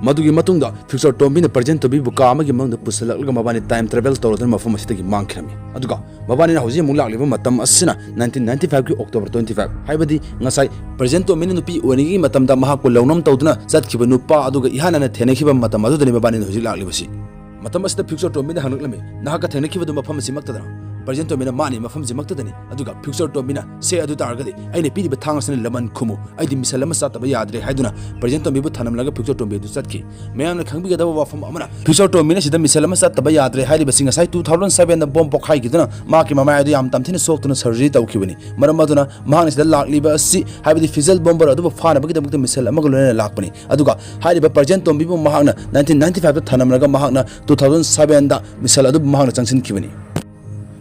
ꯃꯗꯨꯒꯤ ꯃꯇꯨꯡꯗ ꯐ꯭ꯌꯨꯆꯔ ꯇꯣꯝꯕꯤꯅ ꯄ꯭ꯔꯖꯦꯟ ꯇꯣꯝꯕꯤꯕꯨ ꯀꯥ ꯑꯃꯒꯤ ꯃꯅꯨꯡꯗ ꯄꯨꯁꯤꯜꯂꯛꯂꯒ ꯃꯕꯥꯅꯤ time travel ꯇꯧꯔꯗꯨꯅ ꯃꯐꯝ ꯑꯁꯤꯗꯒꯤ ꯃꯥꯡꯈꯤꯔꯝꯃꯤ꯫ ꯑꯗꯨꯒ ꯃꯕꯥꯅꯤꯅ ꯍꯧꯖꯤꯛ ꯑꯃꯨꯛ ꯂꯥꯛꯂꯤꯕ ꯃꯇꯝ ꯑꯁꯤꯅ nineteen ninety five ꯀꯤ October twenty five, ꯍꯥꯏꯕꯗꯤ ꯉꯁꯥꯏ ꯄ꯭ꯔꯖꯦꯟ ꯇꯣꯝꯕꯤꯅ ꯅꯨꯄꯤ ꯑꯣꯏꯔꯤꯉꯩꯒꯤ ꯃꯇꯝꯗ ꯃꯍꯥꯛꯄꯨ ꯂꯧꯅꯝ ꯇꯧꯗꯨꯅ ꯆꯠꯈꯤꯕ ꯅꯨꯄꯥ ꯑꯗꯨꯒ ꯏꯍꯥꯟ ꯍꯥꯟꯅ ꯊꯦꯡꯅꯈꯤꯕ ꯃꯇꯝ ꯑꯗꯨꯗꯅꯤ ꯃꯕꯥꯅꯤꯅ ꯍꯧꯖꯤꯛ ꯂꯥꯛꯂꯤꯕꯁꯤ꯫ ꯃꯇꯝ ꯑꯁꯤꯗ ꯐ꯭ꯌꯨꯆꯔ ꯇꯣꯝꯕꯤꯅ ꯍꯪꯂꯛꯂꯝꯃꯤ, "ꯅꯍꯥꯛꯀ ꯊꯦꯡꯅꯈꯤꯕꯗꯨ ꯃꯐꯝ ꯑꯁꯤꯃꯛꯇꯗꯔ?" ꯄ꯭ꯔꯖꯦꯟ ꯇꯣꯝꯕꯤꯅ, "ꯃꯥꯅꯤ, ꯃꯐꯝꯁꯤꯃꯛꯇꯗꯅꯤ"꯫ ꯑꯗꯨꯒ ꯐ꯭ꯌꯨꯆꯔ ꯇꯣꯝꯕꯤꯅ, "ꯁꯦ, ꯑꯗꯨ ꯇꯥꯔꯒꯗꯤ ꯑꯩꯅ ꯄꯤꯔꯤꯕ ꯊꯥꯡ ꯑꯁꯤꯅ ꯂꯃꯟ ꯈꯨꯝꯃꯨ, ꯑꯩꯗꯤ ꯃꯤꯁꯜ ꯑꯃ ꯆꯥꯠꯇꯕ ꯌꯥꯗ꯭ꯔꯦ" ꯍꯥꯏꯗꯨꯅ ꯄ꯭ꯔꯖꯦꯟ ꯇꯣꯝꯕꯤꯕꯨ ꯊꯅꯝꯂꯒ ꯐ꯭ꯌꯨꯆꯔ ꯇꯣꯝꯕꯤ ꯑꯗꯨ ꯆꯠꯈꯤ꯫ ꯃꯌꯥꯝꯅ ꯈꯪꯕꯤꯒꯗꯕ ꯋꯥꯐꯝ ꯑꯃꯅ, ꯐ꯭ꯌꯨꯆꯔ ꯇꯣꯝꯕꯤꯅ ꯁꯤꯗ ꯃꯤꯁꯜ ꯑꯃ ꯆꯥꯠꯇꯕ ꯌꯥꯗ꯭ꯔꯦ ꯍꯥꯏꯔꯤꯕꯁꯤ ꯉꯁꯥꯏ two thousand seven ꯗ ꯕꯣꯝ ꯄꯣꯈꯥꯏꯈꯤꯗꯨꯅ ꯃꯍꯥꯛꯀꯤ ꯃꯃꯥꯏ ꯑꯗꯨ ꯌꯥꯝ ꯇꯝꯊꯤꯅ ꯁꯣꯛꯇꯨꯅ surgery ꯇꯧꯈꯤꯕꯅꯤ꯫ ꯃꯔꯝ ꯑꯗꯨꯅ ꯃꯍꯥꯛꯅ ꯁꯤꯗ ꯂꯥꯛꯂꯤꯕ ꯑꯁꯤ, ꯍꯥꯏꯕꯗꯤ ꯐꯤꯖꯜ ꯕꯣꯝꯕꯔ ꯑꯗꯨꯕꯨ ꯐꯥꯅꯕꯒꯤꯗꯃꯛꯇ ꯃꯤꯁꯜ ꯑꯃꯒ ꯂꯣꯏꯅꯅ ꯂꯥꯛꯄꯅꯤ꯫ ꯑꯗꯨꯒ ꯍꯥꯏꯔꯤꯕ ꯄ꯭ꯔꯖꯦꯟ ꯇꯣꯝꯕꯤꯕꯨ ꯃꯍꯥꯛꯅ nineteen ninety five ꯇ ꯊꯅꯝꯂꯒ ꯃꯍꯥꯛꯅ two thousand seven ꯗ ꯃꯤꯁꯜ ꯑꯗꯨꯕꯨ ꯃꯍꯥꯛꯅ ꯆꯪꯁꯤꯟꯈꯤꯕꯅꯤ꯫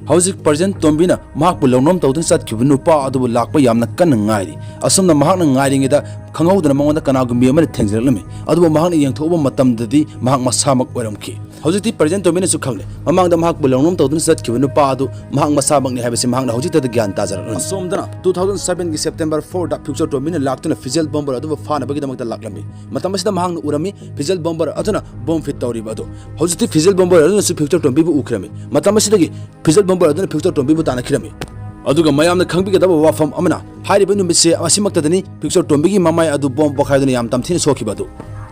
ꯍꯧꯖꯤꯛ ꯄ꯭ꯔꯖꯦꯟ ꯇꯣꯝꯕꯤꯅ ꯃꯍꯥꯛꯄꯨ ꯂꯧꯅꯝ ꯇꯧꯗꯨꯅ ꯆꯠꯈꯤꯕ ꯅꯨꯄꯥ ꯑꯗꯨꯕꯨ ꯂꯥꯛꯄ ꯌꯥꯝꯅ ꯀꯟꯅ ꯉꯥꯏꯔꯤ꯫ ꯑꯁꯨꯝꯅ ꯃꯍꯥꯛꯅ ꯉꯥꯏꯔꯤꯉꯩꯗ ꯈꯪꯍꯧꯗꯅ ꯃꯉꯣꯟꯗ ꯀꯅꯥꯒꯨꯝꯕꯤ ꯑꯃꯅ ꯊꯦꯡꯖꯤꯜꯂꯛꯂꯝꯃꯤ꯫ ꯑꯗꯨꯕꯨ ꯃꯍꯥꯛꯅ ꯌꯦꯡꯊꯣꯛꯎꯕ ꯃꯇꯝꯗꯗꯤ ꯃꯍꯥꯛ ꯃꯁꯥꯃꯛ ꯑꯣꯏꯔꯝꯈꯤ꯫ ꯍꯧꯖꯤꯛꯇꯤ ꯄ꯭ꯔꯖꯦꯟ ꯇꯣꯝꯕꯤꯅꯁꯨ ꯈꯪꯂꯦ, ꯃꯃꯥꯡꯗ ꯃꯍꯥꯛꯄꯨ ꯂꯧꯅꯝ ꯇꯧꯗꯨꯅ ꯆꯠꯈꯤꯕ ꯅꯨꯄꯥ ꯑꯗꯨ ꯃꯍꯥꯛ ꯃꯁꯥꯃꯛꯅꯤ ꯍꯥꯏꯕꯁꯤ ꯃꯍꯥꯛꯅ ꯍꯧꯖꯤꯛꯇꯗ ꯒ꯭ꯌꯥꯟ ꯇꯥꯖꯔꯛꯂꯝꯃꯤ꯫ ꯑꯁꯣꯝꯗꯅ two thousand seven ꯒꯤ September four ꯗ ꯐ꯭ꯌꯨꯆꯔ ꯇꯣꯝꯕꯤꯅ ꯂꯥꯛꯇꯨꯅ ꯐꯤꯖꯦꯜ ꯕꯣꯝꯕꯔ ꯑꯗꯨꯕꯨ ꯐꯥꯅꯕꯒꯤꯗꯃꯛꯇ ꯂꯥꯛꯂꯝꯃꯤ꯫ ꯃꯇꯝ ꯑꯁꯤꯗ ꯃꯍꯥꯛꯅ ꯎꯔꯝꯃꯤ ꯐꯤꯖꯦꯜ ꯕꯣꯝꯕꯔ ꯑꯗꯨꯅ ꯕꯣꯝ ꯐꯤꯠ ꯇꯧꯔꯤꯕ ꯑꯗꯨ꯫ ꯍꯧꯖꯤꯛꯇꯤ ꯐꯤꯖꯦꯜ ꯕꯣꯝꯕꯔ ꯑꯗꯨꯅꯁꯨ ꯐ꯭ꯌꯨꯆꯔ ꯇꯣꯝꯕꯤꯕꯨ ꯎꯈꯤꯔꯝꯃꯤ꯫ ꯃꯇꯝ ꯑꯁꯤꯗꯒꯤ ꯐꯤꯖꯦꯜ ꯕꯣꯝꯕꯔ ꯑꯗꯨꯅ ꯐ꯭ꯌꯨꯆꯔ ꯇꯣꯝꯕꯤꯕꯨ ꯇꯥꯟꯅꯈꯤꯔꯝꯃꯤ꯫ ꯑꯗꯨꯒ ꯃꯌꯥꯝꯅ ꯈꯪꯕꯤꯒꯗꯕ ꯋꯥꯐꯝ ꯑꯃꯅ, ꯍꯥꯏꯔꯤꯕ ꯅꯨꯃꯤꯠꯁꯦ ꯑꯁꯤꯃꯛꯇꯗꯅꯤ ꯐ꯭ꯌꯨꯆꯔ ꯇꯣꯝꯕꯤꯒꯤ ꯃꯃꯥꯏ ꯑꯗꯨ ꯕꯣꯝ ꯄꯣꯈꯥꯏꯗꯨꯅ ꯌꯥꯝ ꯇꯝꯊꯤꯅ ꯁꯣꯛꯈꯤꯕ ꯑꯗꯨ꯫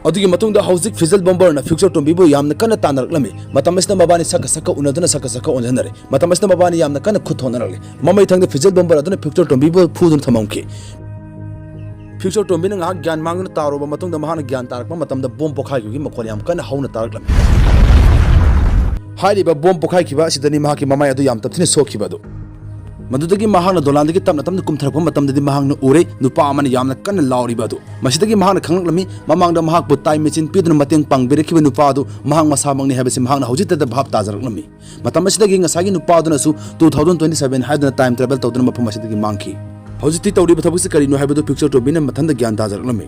ꯑꯗꯨꯒꯤ ꯃꯇꯨꯡꯗ ꯍꯧꯖꯤꯛ ꯐꯤꯖꯦꯜ ꯕꯣꯝꯕꯔꯅ ꯐ꯭ꯌꯨꯆꯔ ꯇꯣꯝꯕꯤꯕꯨ ꯌꯥꯝꯅ ꯀꯟꯅ ꯇꯥꯟꯅꯔꯛꯂꯝꯃꯤ꯫ ꯃꯇꯝ ꯑꯁꯤꯗ ꯃꯕꯥꯅꯤ ꯁꯛꯀ ꯁꯛꯀ ꯎꯅꯗꯨꯅ, ꯁꯛꯀ ꯁꯛꯀ ꯑꯣꯟꯁꯤꯟꯅꯔꯦ꯫ ꯃꯇꯝ ꯑꯁꯤꯗ ꯃꯕꯥꯅꯤ ꯌꯥꯝꯅ ꯀꯟꯅ ꯈꯨꯠ ꯊꯣꯛꯅꯔꯛꯂꯤ꯫ ꯃꯃꯩ ꯊꯪꯗ ꯐꯤꯖꯦꯜ ꯕꯣꯝꯕꯔ ꯑꯗꯨꯅ ꯐ꯭ꯌꯨꯆꯔ ꯇꯣꯝꯕꯤꯕꯨ ꯐꯨꯗꯨꯅ ꯊꯝꯃꯝꯈꯤ꯫ ꯐ꯭ꯌꯨꯆꯔ ꯇꯣꯝꯕꯤꯅ ꯉꯥꯏꯍꯥꯛ ꯒ꯭ꯌꯥꯟ ꯃꯥꯡꯗꯨꯅ ꯇꯥꯔꯨꯕ ꯃꯇꯨꯡꯗ, ꯃꯍꯥꯛꯅ ꯒ꯭ꯌꯥꯟ ꯇꯥꯔꯛꯄ ꯃꯇꯝꯗ ꯕꯣꯝ ꯄꯣꯈꯥꯏꯈꯤꯕꯒꯤ ꯃꯈꯣꯜ ꯌꯥꯝ ꯀꯟꯅ ꯍꯧꯅ ꯇꯥꯔꯛꯂꯝꯃꯤ꯫ ꯍꯥꯏꯔꯤꯕ ꯕꯣꯝ ꯄꯣꯈꯥꯏꯈꯤꯕ ꯑꯁꯤꯗꯅꯤ ꯃꯍꯥꯛꯀꯤ ꯃꯃꯥꯏ ꯑꯗꯨ ꯌꯥꯝ ꯇꯞꯊꯤꯅ ꯁꯣꯛꯈꯤꯕ ꯑꯗꯨ꯫ ꯃꯗꯨꯗꯒꯤ ꯃꯍꯥꯛꯅ ꯗꯣꯂꯥꯟꯗꯒꯤ ꯇꯞꯅ ꯇꯞꯅ ꯀꯨꯝꯊꯔꯛꯄ ꯃꯇꯝꯗꯗꯤ, ꯃꯍꯥꯛꯅ ꯎꯔꯦ ꯅꯨꯄꯥ ꯑꯃꯅ ꯌꯥꯝꯅ ꯀꯟꯅ ꯂꯥꯎꯔꯤꯕ ꯑꯗꯨ꯫ ꯃꯁꯤꯗꯒꯤ ꯃꯍꯥꯛꯅ ꯈꯪꯂꯛꯂꯝꯃꯤ, ꯃꯃꯥꯡꯗ ꯃꯍꯥꯛꯄꯨ ꯇꯥꯏꯝ ꯃꯦꯆꯤꯟ ꯄꯤꯗꯨꯅ ꯃꯇꯦꯡ ꯄꯥꯡꯕꯤꯔꯛꯈꯤꯕ ꯅꯨꯄꯥ ꯑꯗꯨ ꯃꯍꯥꯛ ꯃꯁꯥꯃꯛꯅꯤ ꯍꯥꯏꯕꯁꯤ ꯃꯍꯥꯛꯅ ꯍꯧꯖꯤꯛꯇꯗ ꯚꯥꯞ ꯇꯥꯖꯔꯛꯂꯝꯃꯤ꯫ ꯃꯇꯝ ꯑꯁꯤꯗꯒꯤ ꯉꯁꯥꯏꯒꯤ ꯅꯨꯄꯥ ꯑꯗꯨꯅꯁꯨ two thousand twenty seven ꯍꯥꯏꯗꯨꯅ ꯇꯥꯏꯝ ꯇ꯭ꯔꯥꯚꯦꯜ ꯇꯧꯗꯨꯅ ꯃꯐꯝ ꯑꯁꯤꯗꯒꯤ ꯃꯥꯡꯈꯤ꯫ ꯍꯧꯖꯤꯛꯇꯤ ꯇꯧꯔꯤꯕ ꯊꯕꯛꯁꯤ ꯀꯔꯤꯅꯣ ꯍꯥꯏꯕꯗꯨ ꯐ꯭ꯌꯨꯆꯔ ꯇꯣꯝꯕꯤꯅ ꯃꯊꯟꯇ ꯒ꯭ꯌꯥꯟ ꯇꯥꯖꯔꯛꯂꯝꯃꯤ꯫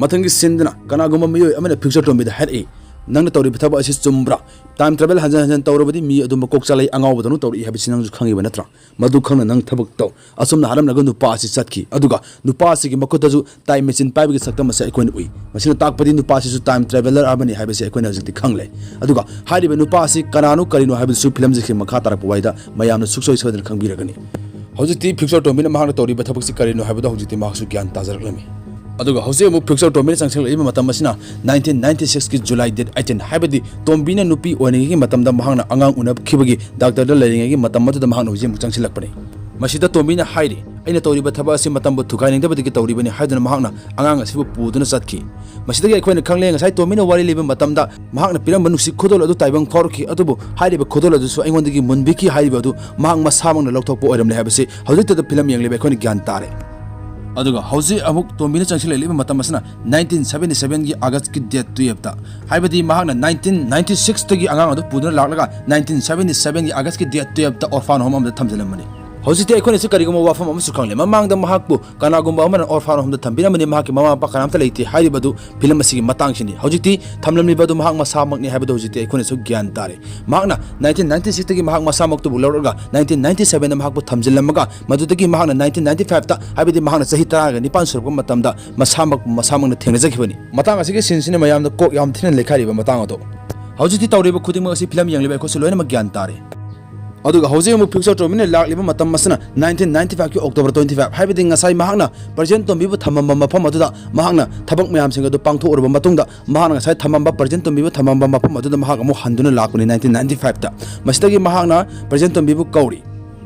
ꯃꯊꯪꯒꯤ ꯁꯤꯟꯗꯅ ꯀꯅꯥꯒꯨꯝꯕ ꯃꯤꯑꯣꯏ ꯑꯃꯅ ꯐ꯭ꯌꯨꯆꯔ ꯇꯣꯝꯕꯤꯗ ꯍꯥꯏꯔꯛꯏ, "ꯅꯪꯅ ꯇꯧꯔꯤꯕ ꯊꯕꯛ ꯑꯁꯤ ꯆꯨꯝꯕ꯭ꯔꯥ? ꯇꯥꯏꯝ ꯇ꯭ꯔꯥꯚꯦꯜ ꯍꯟꯖꯟ ꯍꯟꯖꯟ ꯇꯧꯔꯕꯗꯤ ꯃꯤ ꯑꯗꯨ ꯃꯀꯣꯛ ꯆꯥꯂꯩ ꯑꯉꯥꯎꯕꯗꯧꯅ ꯇꯧꯔꯛꯏ ꯍꯥꯏꯕꯁꯤ ꯅꯪꯁꯨ ꯈꯪꯉꯤꯕ ꯅꯠꯇ꯭ꯔꯥ? ꯃꯗꯨ ꯈꯪꯅ ꯅꯪ ꯊꯕꯛ ꯇꯧ"꯫ ꯑꯁꯨꯝꯅ ꯍꯥꯏꯔꯝꯂꯒ ꯅꯨꯄꯥ ꯑꯁꯤ ꯆꯠꯈꯤ꯫ ꯑꯗꯨꯒ ꯅꯨꯄꯥ ꯑꯁꯤꯒꯤ ꯃꯈꯨꯠꯇꯁꯨ ꯇꯥꯏꯝ ꯃꯦꯆꯤꯟ ꯄꯥꯏꯕꯒꯤ ꯁꯛꯇꯝ ꯑꯁꯤ ꯑꯩꯈꯣꯏꯅ ꯎꯏ꯫ ꯃꯁꯤꯅ ꯇꯥꯛꯄꯗꯤ ꯅꯨꯄꯥ ꯑꯁꯤꯁꯨ ꯇꯥꯏꯝ ꯇ꯭ꯔꯥꯚꯦꯂꯔ ꯑꯃꯅꯤ ꯍꯥꯏꯕꯁꯤ ꯑꯩꯈꯣꯏꯅ ꯍꯧꯖꯤꯛꯇꯤ ꯈꯪꯂꯦ꯫ ꯑꯗꯨꯒ ꯍꯥꯏꯔꯤꯕ ꯅꯨꯄꯥ ꯑꯁꯤ ꯀꯅꯥꯅꯣ ꯀꯔꯤꯅꯣ ꯍꯥꯏꯕꯗꯨꯁꯨ ꯐꯤꯂꯝꯁꯤꯒꯤ ꯃꯈꯥ ꯇꯥꯔꯛꯄ ꯋꯥꯏꯗ ꯃꯌꯥꯝꯅ ꯁꯨꯡꯁꯣꯏ ꯁꯣꯏꯗꯅ ꯈꯪꯕꯤꯔꯒꯅꯤ꯫ ꯍꯧꯖꯤꯛꯇꯤ ꯐ꯭ꯌꯨꯆꯔ ꯇꯣꯝꯕꯤꯅ ꯃꯍꯥꯛꯅ ꯇꯧꯔꯤꯕ ꯊꯕꯛꯁꯤ ꯀꯔꯤꯅꯣ ꯍꯥꯏꯕꯗꯨ ꯍꯧꯖꯤꯛꯇꯤ ꯃꯍꯥꯛꯁꯨ ꯒ꯭ꯌꯥꯟ ꯇꯥꯖꯔꯛꯂꯝꯃꯤ꯫ ꯑꯗꯨꯒ ꯍꯧꯖꯤꯛ ꯑꯃꯨꯛ ꯐ꯭ꯌꯨꯆꯔ ꯇꯣꯝꯕꯤꯅ ꯆꯪꯁꯤꯜꯂꯛꯂꯤꯕ ꯃꯇꯝ ꯑꯁꯤꯅ nineteen ninety six ꯀꯤ July date eighteen, ꯍꯥꯏꯕꯗꯤ ꯇꯣꯝꯕꯤꯅ ꯅꯨꯄꯤ ꯑꯣꯏꯔꯤꯉꯩꯒꯤ ꯃꯇꯝꯗ ꯃꯍꯥꯛꯅ ꯑꯉꯥꯡ ꯎꯅꯈꯤꯕꯒꯤ ꯗꯥꯛꯇꯔꯗ ꯂꯩꯔꯤꯉꯩꯒꯤ ꯃꯇꯝ ꯑꯗꯨꯗ ꯃꯍꯥꯛꯅ ꯍꯧꯖꯤꯛ ꯑꯃꯨꯛ ꯆꯪꯁꯤꯜꯂꯛꯄꯅꯤ꯫ ꯃꯁꯤꯗ ꯇꯣꯝꯕꯤꯅ ꯍꯥꯏꯔꯤ, "ꯑꯩꯅ ꯇꯧꯔꯤꯕ ꯊꯕꯛ ꯑꯁꯤ ꯃꯇꯝꯕꯨ ꯊꯨꯒꯥꯏꯅꯤꯡꯗꯕꯗꯒꯤ ꯇꯧꯔꯤꯕꯅꯤ" ꯍꯥꯏꯗꯨꯅ ꯃꯍꯥꯛꯅ ꯑꯉꯥꯡ ꯑꯁꯤꯕꯨ ꯄꯨꯗꯨꯅ ꯆꯠꯈꯤ꯫ ꯃꯁꯤꯗꯒꯤ ꯑꯩꯈꯣꯏꯅ ꯈꯪꯂꯦ, ꯉꯁꯥꯏ ꯇꯣꯝꯕꯤꯅ ꯋꯥꯔꯤ ꯂꯤꯕ ꯃꯇꯝꯗ ꯃꯍꯥꯛꯅ ꯄꯤꯔꯝꯕ ꯅꯨꯡꯁꯤ ꯈꯨꯗꯣꯜ ꯑꯗꯨ ꯇꯥꯏꯕꯪ ꯐꯥꯎꯔꯛꯈꯤ, ꯑꯗꯨꯕꯨ ꯍꯥꯏꯔꯤꯕ ꯈꯨꯗꯣꯜ ꯑꯗꯨꯁꯨ ꯑꯩꯉꯣꯟꯗꯒꯤ ꯃꯨꯟꯕꯤꯈꯤ ꯍꯥꯏꯔꯤꯕ ꯑꯗꯨ ꯃꯍꯥꯛ ꯃꯁꯥꯃꯛꯅ ꯂꯧꯊꯣꯛꯄ ꯑꯣꯏꯔꯝꯂꯦ ꯍꯥꯏꯕꯁꯤ ꯍꯧꯖꯤꯛꯇꯗ ꯐꯤꯂꯝ ꯌꯦꯡꯂꯤꯕ ꯑꯩꯈꯣꯏꯅ ꯒ꯭ꯌꯥꯟ ꯇꯥꯔꯦ꯫ ꯑꯗꯨꯒ ꯍꯧꯖꯤꯛ ꯑꯃꯨꯛ ꯇꯣꯝꯕꯤꯅ ꯆꯪꯁꯤꯜꯂꯛꯂꯤꯕ ꯃꯇꯝ ꯑꯁꯤꯅ nineteen seventy seven ꯒꯤ August ꯀꯤ date twelve ꯇ, ꯍꯥꯏꯕꯗꯤ ꯃꯍꯥꯛꯅ nineteen ninety six ꯇꯒꯤ ꯑꯉꯥꯡ ꯑꯗꯨ ꯄꯨꯗꯨꯅ ꯂꯥꯛꯂꯒ nineteen seventy seven ꯒꯤ August ꯀꯤ date twelve ꯇ orphan home ꯑꯃꯗ ꯊꯝꯖꯤꯜꯂꯝꯕꯅꯤ꯫ ꯍꯧꯖꯤꯛꯇꯤ ꯑꯩꯈꯣꯏꯅꯁꯨ ꯀꯔꯤꯒꯨꯝꯕ ꯋꯥꯐꯝ ꯑꯃꯁꯨ ꯈꯪꯂꯦ꯫ ꯃꯃꯥꯡꯗ ꯃꯍꯥꯛꯄꯨ ꯀꯅꯥꯒꯨꯝꯕ ꯑꯃꯅ orphan home ꯗ ꯊꯝꯕꯤꯔꯝꯕꯅꯤ, ꯃꯍꯥꯛꯀꯤ ꯃꯃꯥ ꯃꯄꯥ ꯀꯅꯥꯝꯇ ꯂꯩꯇꯦ ꯍꯥꯏꯔꯤꯕ ꯑꯗꯨ ꯐꯤꯂꯝ ꯑꯁꯤꯒꯤ ꯃꯇꯥꯡꯁꯤꯅꯤ꯫ ꯍꯧꯖꯤꯛꯇꯤ ꯊꯝꯂꯝꯂꯤꯕ ꯑꯗꯨ ꯃꯍꯥꯛ ꯃꯁꯥꯃꯛꯅꯤ ꯍꯥꯏꯕꯗꯨ ꯍꯧꯖꯤꯛꯇꯤ ꯑꯩꯈꯣꯏꯅꯁꯨ ꯒ꯭ꯌꯥꯟ ꯇꯥꯔꯦ꯫ ꯃꯍꯥꯛꯅ nineteen ninety six ꯇꯒꯤ ꯃꯍꯥꯛ ꯃꯁꯥꯃꯛꯇꯨꯕꯨ ꯂꯧꯔꯒ nineteen ninety seven ꯗ ꯃꯍꯥꯛꯄꯨ ꯊꯝꯖꯤꯜꯂꯝꯃꯒ, ꯃꯗꯨꯗꯒꯤ ꯃꯍꯥꯛꯅ nineteen ninety five ꯇ, ꯍꯥꯏꯕꯗꯤ ꯃꯍꯥꯛꯅ ꯆꯍꯤ ꯇꯔꯥꯒ ꯅꯤꯄꯥꯟ ꯁꯨꯔꯛꯄ ꯃꯇꯝꯗ ꯃꯁꯥꯃꯛꯄꯨ ꯃꯁꯥꯃꯛꯅ ꯊꯦꯡꯅꯖꯈꯤꯕꯅꯤ꯫ ꯃꯇꯥꯡ ꯑꯁꯤꯒꯤ scene ꯁꯤꯅ ꯃꯌꯥꯝꯗ ꯀꯣꯛ ꯌꯥꯝ ꯊꯤꯅ ꯂꯩꯈꯥꯏꯔꯤꯕ ꯃꯇꯥꯡ ꯑꯗꯨ꯫ ꯍꯧꯖꯤꯛꯇꯤ ꯇꯧꯔꯤꯕ ꯈꯨꯗꯤꯡꯃꯛ ꯑꯁꯤ ꯐꯤꯂꯝ ꯌꯦꯡꯂꯤꯕ ꯑꯩꯈꯣꯏꯁꯨ ꯂꯣꯏꯅꯃꯛ ꯒ꯭ꯌꯥꯟ ꯇꯥꯔꯦ꯫ ꯑꯗꯨꯒ ꯍꯧꯖꯤꯛ ꯑꯃꯨꯛ ꯐ꯭ꯌꯨꯆꯔ ꯇꯣꯝꯕꯤꯅ ꯂꯥꯛꯂꯤꯕ ꯃꯇꯝ ꯑꯁꯤꯅ nineteen ninety five ꯀꯤ October twenty five, ꯍꯥꯏꯕꯗꯤ ꯉꯁꯥꯏ ꯃꯍꯥꯛꯅ ꯄ꯭ꯔꯖꯦꯟ ꯇꯣꯝꯕꯤꯕꯨ ꯊꯝꯃꯝꯕ ꯃꯐꯝ ꯑꯗꯨꯗ ꯃꯍꯥꯛꯅ ꯊꯕꯛ ꯃꯌꯥꯝꯁꯤꯡ ꯑꯗꯨ ꯄꯥꯡꯊꯣꯛꯎꯔꯕ ꯃꯇꯨꯡꯗ, ꯃꯍꯥꯛꯅ ꯉꯁꯥꯏ ꯊꯝꯃꯝꯕ ꯄ꯭ꯔꯖꯦꯟ ꯇꯣꯝꯕꯤꯕꯨ ꯊꯝꯃꯝꯕ ꯃꯐꯝ ꯑꯗꯨꯗ ꯃꯍꯥꯛ ꯑꯃꯨꯛ ꯍꯟꯗꯨꯅ ꯂꯥꯛꯄꯅꯤ nineteen ninety five ꯇ꯫ ꯃꯁꯤꯗꯒꯤ ꯃꯍꯥꯛꯅ ꯄ꯭ꯔꯖꯦꯟ ꯇꯣꯝꯕꯤꯕꯨ ꯀꯧꯔꯤ꯫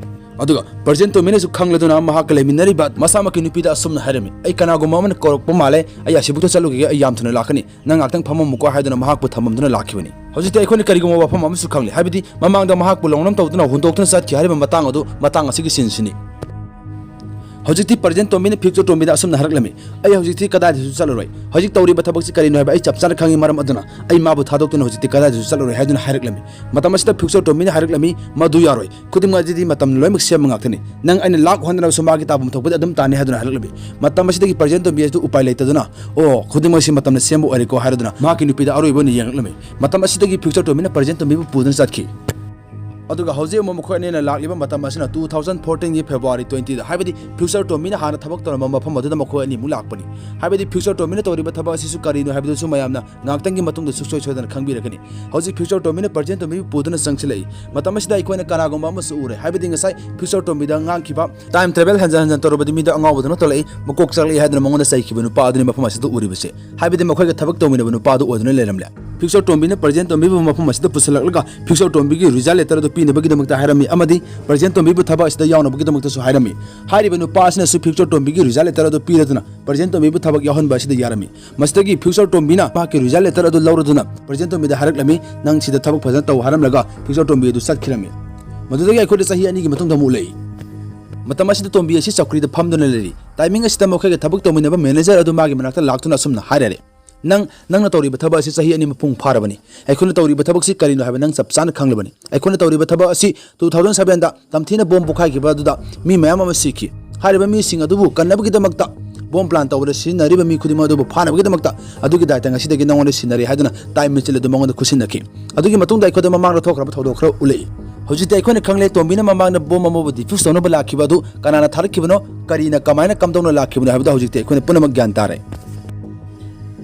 ꯑꯗꯨꯒ ꯄ꯭ꯔꯖꯦꯟ ꯇꯣꯝꯕꯤꯅꯁꯨ ꯈꯪꯂꯗꯨꯅ ꯃꯍꯥꯛꯀ ꯂꯩꯃꯤꯟꯅꯔꯤꯕ ꯃꯁꯥꯃꯛꯀꯤ ꯅꯨꯄꯤꯗ ꯑꯁꯨꯝꯅ ꯍꯥꯏꯔꯝꯃꯤ, "ꯑꯩ ꯀꯅꯥꯒꯨꯝꯕ ꯑꯃꯅ ꯀꯧꯔꯛꯄ ꯃꯥꯜꯂꯦ, ꯑꯩ ꯑꯁꯤꯕꯨꯛꯇ ꯆꯠꯂꯨꯈꯤꯒꯦ, ꯑꯩ ꯌꯥꯝ ꯊꯨꯅ ꯂꯥꯛꯀꯅꯤ, ꯅꯪ ꯉꯥꯛꯇꯪ ꯐꯝꯃꯝꯃꯨꯀꯣ" ꯍꯥꯏꯗꯨꯅ ꯃꯍꯥꯛꯄꯨ ꯊꯝꯃꯝꯗꯨꯅ ꯂꯥꯛꯈꯤꯕꯅꯤ꯫ ꯍꯧꯖꯤꯛꯇꯤ ꯑꯩꯈꯣꯏꯅ ꯀꯔꯤꯒꯨꯝꯕ ꯋꯥꯐꯝ ꯑꯃꯁꯨ ꯈꯪꯂꯦ, ꯍꯥꯏꯕꯗꯤ ꯃꯃꯥꯡꯗ ꯃꯍꯥꯛꯄꯨ ꯂꯧꯅꯝ ꯇꯧꯗꯨꯅ ꯍꯨꯟꯗꯣꯛꯇꯨꯅ ꯆꯠꯈꯤ ꯍꯥꯏꯔꯤꯕ ꯃꯇꯥꯡ ꯑꯗꯨ ꯃꯇꯥꯡ ꯑꯁꯤꯒꯤ ꯁꯤꯟꯁꯤꯅꯤ꯫ ꯍꯧꯖꯤꯛꯇꯤ ꯄ꯭ꯔꯖꯦꯟ ꯇꯣꯝꯕꯤꯅ ꯐ꯭ꯌꯨꯆꯔ ꯇꯣꯝꯕꯤꯗ ꯑꯁꯨꯝꯅ ꯍꯥꯏꯔꯛꯂꯝꯃꯤ, "ꯑꯩ ꯍꯧꯖꯤꯛꯇꯤ ꯀꯗꯥꯏꯗꯁꯨ ꯆꯠꯂꯔꯣꯏ꯫ ꯍꯧꯖꯤꯛ ꯇꯧꯔꯤꯕ ꯊꯕꯛꯁꯤ ꯀꯔꯤꯅꯣ ꯍꯥꯏꯕ ꯑꯩ ꯆꯞ ꯆꯥꯅ ꯈꯪꯉꯤ, ꯃꯔꯝ ꯑꯗꯨꯅ ꯑꯩ ꯃꯥꯕꯨ ꯊꯥꯗꯣꯛꯇꯨꯅ ꯍꯧꯖꯤꯛꯇꯤ ꯀꯗꯥꯏꯗꯁꯨ ꯆꯠꯂꯔꯣꯏ" ꯍꯥꯏꯗꯨꯅ ꯍꯥꯏꯔꯛꯂꯝꯃꯤ꯫ ꯃꯇꯝ ꯑꯁꯤꯗ ꯐ꯭ꯌꯨꯆꯔ ꯇꯣꯝꯕꯤꯅ ꯍꯥꯏꯔꯛꯂꯝꯃꯤ, "ꯃꯗꯨ ꯌꯥꯔꯣꯏ, ꯈꯨꯗꯤꯡꯃꯛ ꯑꯁꯤꯗꯤ ꯃꯇꯝꯅ ꯂꯣꯏꯅꯃꯛ ꯁꯦꯝꯕ ꯉꯥꯛꯇꯅꯤ꯫ ꯅꯪ ꯑꯩꯅ ꯂꯥꯛ ꯍꯣꯠꯅꯔꯕꯁꯨ ꯃꯥꯒꯤ ꯇꯥꯐꯝ ꯊꯣꯛꯄꯗꯤ ꯑꯗꯨꯝ ꯇꯥꯅꯤ" ꯍꯥꯏꯗꯨꯅ ꯍꯥꯏꯔꯛꯂꯝꯃꯤ꯫ ꯃꯇꯝ ꯑꯁꯤꯗꯒꯤ ꯄ꯭ꯔꯖꯦꯟ ꯇꯣꯝꯕꯤ ꯑꯗꯨ ꯎꯄꯥꯏ ꯂꯩꯇꯗꯨꯅ, "ꯑꯣ, ꯈꯨꯗꯤꯡꯃꯛꯁꯤ ꯃꯇꯝꯅ ꯁꯦꯝꯕ ꯑꯣꯏꯔꯦꯀꯣ" ꯍꯥꯏꯔꯗꯨꯅ ꯃꯍꯥꯛꯀꯤ ꯅꯨꯄꯤꯗ ꯑꯔꯣꯏꯕ ꯑꯣꯏꯅ ꯌꯦꯡꯂꯛꯂꯝꯃꯤ꯫ ꯃꯇꯝ ꯑꯁꯤꯗꯒꯤ ꯐ꯭ꯌꯨꯆꯔ ꯇꯣꯝꯕꯤꯅ ꯄ꯭ꯔꯖꯦꯟ ꯇꯣꯝꯕꯤꯕꯨ ꯄꯨꯗꯨꯅ ꯆꯠꯈꯤ꯫ ꯑꯗꯨꯒ ꯍꯧꯖꯤꯛ ꯑꯃꯨꯛ ꯃꯈꯣꯏ ꯑꯅꯤꯅ ꯂꯥꯛꯂꯤꯕ ꯃꯇꯝ ꯑꯁꯤꯅ two thousand fourteen ꯒꯤ February twenty ꯗ, ꯍꯥꯏꯕꯗꯤ ꯐ꯭ꯌꯨꯆꯔ ꯇꯣꯝꯕꯤꯅ ꯍꯥꯟꯅ ꯊꯕꯛ ꯇꯧꯔꯝꯕ ꯃꯐꯝ ꯑꯗꯨꯗ ꯃꯈꯣꯏ ꯑꯅꯤꯃꯨꯛ ꯂꯥꯛꯄꯅꯤ꯫ ꯍꯥꯏꯕꯗꯤ ꯐ꯭ꯌꯨꯆꯔ ꯇꯣꯝꯕꯤꯅ ꯇꯧꯔꯤꯕ ꯊꯕꯛ ꯑꯁꯤꯁꯨ ꯀꯔꯤꯅꯣ ꯍꯥꯏꯕꯗꯨꯁꯨ ꯃꯌꯥꯝꯅ ꯉꯥꯛꯇꯪꯒꯤ ꯃꯇꯨꯡꯗ ꯁꯨꯡꯁꯣꯏ ꯁꯣꯏꯗꯅ ꯈꯪꯕꯤꯔꯒꯅꯤ꯫ ꯍꯧꯖꯤꯛ ꯐ꯭ꯌꯨꯆꯔ ꯇꯣꯝꯕꯤꯅ ꯄ꯭ꯔꯖꯦꯟ ꯇꯣꯝꯕꯤꯕꯨ ꯄꯨꯗꯨꯅ ꯆꯪꯁꯤꯜꯂꯛꯏ꯫ ꯃꯇꯝ ꯑꯁꯤꯗ ꯑꯩꯈꯣꯏꯅ ꯀꯅꯥꯒꯨꯝꯕ ꯑꯃꯁꯨ ꯎꯔꯦ, ꯍꯥꯏꯕꯗꯤ ꯉꯁꯥꯏ ꯐ꯭ꯌꯨꯆꯔ ꯇꯣꯝꯕꯤꯗ ꯉꯥꯡꯈꯤꯕ, "ꯇꯥꯏꯝ ꯇ꯭ꯔꯦꯚꯦꯜ ꯍꯟꯖꯟ ꯍꯟꯖꯟ ꯇꯧꯔꯕꯗꯤ ꯃꯤꯗ ꯑꯉꯥꯎꯕꯗꯧꯅ ꯇꯧꯔꯛꯏ, ꯃꯀꯣꯛ ꯆꯥꯛꯂꯛꯏ" ꯍꯥꯏꯗꯨꯅ ꯃꯉꯣꯟꯗ ꯆꯩꯈꯤꯕ ꯅꯨꯄꯥ ꯑꯗꯨꯅꯤ ꯃꯐꯝ ꯑꯁꯤꯗ ꯎꯔꯤꯕꯁꯦ꯫ ꯍꯥꯏꯕꯗꯤ ꯃꯈꯣꯏꯒ ꯊꯕꯛ ꯇꯧꯃꯤꯟꯅꯕ ꯅꯨꯄꯥ ꯑꯗꯨ ꯑꯣꯏꯗꯨꯅ ꯂꯩꯔꯝꯂꯦ꯫ ꯐ꯭ꯌꯨꯆꯔ ꯇꯣꯝꯕꯤꯅ ꯄ꯭ꯔꯖꯦꯟ ꯇꯣꯝꯕꯤꯕꯨ ꯃꯐꯝ ꯑꯁꯤꯗ ꯄꯨꯁꯤꯜꯂꯛꯂꯒ ꯐ꯭ꯌꯨꯆꯔ ꯇꯣꯝꯕꯤꯒꯤ ꯔꯤꯖꯜ ꯂꯦꯇꯔ ꯑꯗꯨ ꯄꯤꯅꯕꯒꯤꯗꯃꯛꯇ ꯍꯥꯏꯔꯝꯃꯤ ꯑꯃꯗꯤ ꯄ꯭ꯔꯖꯦꯟ ꯇꯣꯝꯕꯤꯕꯨ ꯊꯕꯛ ꯑꯁꯤꯗ ꯌꯥꯎꯅꯕꯒꯤꯗꯃꯛꯇꯁꯨ ꯍꯥꯏꯔꯝꯃꯤ꯫ ꯍꯥꯏꯔꯤꯕ ꯅꯨꯄꯥ ꯑꯁꯤꯅꯁꯨ ꯐ꯭ꯌꯨꯆꯔ ꯇꯣꯝꯕꯤꯒꯤ ꯔꯤꯖꯜ ꯂꯦꯇꯔ ꯑꯗꯨ ꯄꯤꯔꯗꯨꯅ ꯄ꯭ꯔꯖꯦꯟ ꯇꯣꯝꯕꯤꯕꯨ ꯊꯕꯛ ꯌꯥꯎꯍꯟꯕ ꯑꯁꯤꯗ ꯌꯥꯔꯝꯃꯤ꯫ ꯃꯁꯤꯗꯒꯤ ꯐ꯭ꯌꯨꯆꯔ ꯇꯣꯝꯕꯤꯅ ꯃꯍꯥꯛꯀꯤ ꯔꯤꯖꯜ ꯂꯦꯇꯔ ꯑꯗꯨ ꯂꯧꯔꯗꯨꯅ ꯄ꯭ꯔꯖꯦꯟ ꯇꯣꯝꯕꯤꯗ ꯍꯥꯏꯔꯛꯂꯝꯃꯤ, "ꯅꯪ ꯁꯤꯗ ꯊꯕꯛ ꯐꯖꯅ ꯇꯧ" ꯍꯥꯏꯔꯝꯂꯒ ꯐ꯭ꯌꯨꯆꯔ ꯇꯣꯝꯕꯤ ꯑꯗꯨ ꯆꯠꯈꯤꯔꯝꯃꯤ꯫ ꯃꯗꯨꯗꯒꯤ ꯑꯩꯈꯣꯏꯗ ꯆꯍꯤ ꯑꯅꯤꯒꯤ ꯃꯇꯨꯡꯗ ꯑꯃꯨꯛ ꯎꯠꯂꯛꯏ꯫ ꯃꯇꯝ ꯑꯁꯤꯗ ꯇꯣꯝꯕꯤ ꯑꯁꯤ ꯆꯧꯀ꯭ꯔꯤꯗ ꯐꯝꯗꯨꯅ ꯂꯩꯔꯤ꯫ ꯇꯥꯏꯃꯤꯡ ꯑꯁꯤꯗ ꯃꯈꯣꯏꯒ ꯊꯕꯛ ꯇꯧꯃꯤꯟꯅꯕ ꯃꯦꯅꯦꯖꯔ ꯑꯗꯨ ꯃꯥꯒꯤ ꯃꯅꯥꯛꯇ ꯂꯥꯛꯇꯨꯅ ꯑꯁꯨꯝꯅ ꯍꯥꯏꯔꯔꯦ, "ꯅꯪ, ꯅꯪꯅ ꯇꯧꯔꯤꯕ ꯊꯕꯛ ꯑꯁꯤ ꯆꯍꯤ ꯑꯅꯤ ꯃꯄꯨꯡ ꯐꯥꯔꯕꯅꯤ꯫ ꯑꯩꯈꯣꯏꯅ ꯇꯧꯔꯤꯕ ꯊꯕꯛꯁꯤ ꯀꯔꯤꯅꯣ ꯍꯥꯏꯕ ꯅꯪ ꯆꯞ ꯆꯥꯅ ꯈꯪꯂꯕꯅꯤ꯫ ꯑꯩꯈꯣꯏꯅ ꯇꯧꯔꯤꯕ ꯊꯕꯛ ꯑꯁꯤ two thousand seven ꯗ ꯇꯝꯊꯤꯅ ꯕꯣꯝ ꯄꯣꯈꯥꯏꯈꯤꯕ ꯑꯗꯨꯗ ꯃꯤ ꯃꯌꯥꯝ ꯑꯃ ꯁꯤꯈꯤ꯫ ꯍꯥꯏꯔꯤꯕ ꯃꯤꯁꯤꯡ ꯑꯗꯨꯕꯨ ꯀꯟꯅꯕꯒꯤꯗꯃꯛꯇ, ꯕꯣꯝ ꯄ꯭ꯂꯥꯟ ꯇꯧꯕꯗ ꯁꯤꯖꯤꯟꯅꯔꯤꯕ ꯃꯤ ꯈꯨꯗꯤꯡꯃꯛ ꯑꯗꯨꯕꯨ ꯐꯥꯅꯕꯒꯤꯗꯃꯛꯇ ꯑꯗꯨꯒꯤ ꯗꯥꯏꯇ ꯉꯁꯤꯗꯒꯤ ꯅꯉꯣꯟꯗ ꯁꯤꯟꯅꯔꯦ" ꯍꯥꯏꯗꯨꯅ ꯇꯥꯏꯝ ꯃꯦꯆꯤꯟ ꯑꯗꯨ ꯃꯉꯣꯟꯗ ꯈꯨꯠꯁꯤꯟꯅꯈꯤ꯫ ꯑꯗꯨꯒꯤ ꯃꯇꯨꯡꯗ ꯑꯩꯈꯣꯏꯗ ꯃꯃꯥꯡꯗ ꯊꯣꯛꯈ꯭ꯔꯕ ꯊꯧꯗꯣꯛ ꯈꯔ ꯎꯠꯂꯛꯏ꯫ ꯍꯧꯖꯤꯛꯇꯤ ꯑꯩꯈꯣꯏꯅ ꯈꯪꯂꯦ ꯇꯣꯝꯕꯤꯅ ꯃꯃꯥꯡꯗ ꯕꯣꯝ ꯑꯃꯕꯨ ꯗꯤꯐ꯭ꯌꯨꯁ ꯇꯧꯅꯕ ꯂꯥꯛꯈꯤꯕ ꯑꯗꯨ ꯀꯅꯥꯅ ꯊꯥꯔꯛꯈꯤꯕꯅꯣ, ꯀꯔꯤꯅ, ꯀꯃꯥꯏꯅ, ꯀꯝꯗꯧꯅ ꯂꯥꯛꯈꯤꯕꯅꯣ ꯍꯥꯏꯕꯗꯨ ꯍꯧꯖꯤꯛꯇꯤ ꯑꯩꯈꯣꯏꯅ ꯄꯨꯝꯅꯃꯛ ꯒ꯭ꯌꯥꯟ ꯇꯥꯔꯦ꯫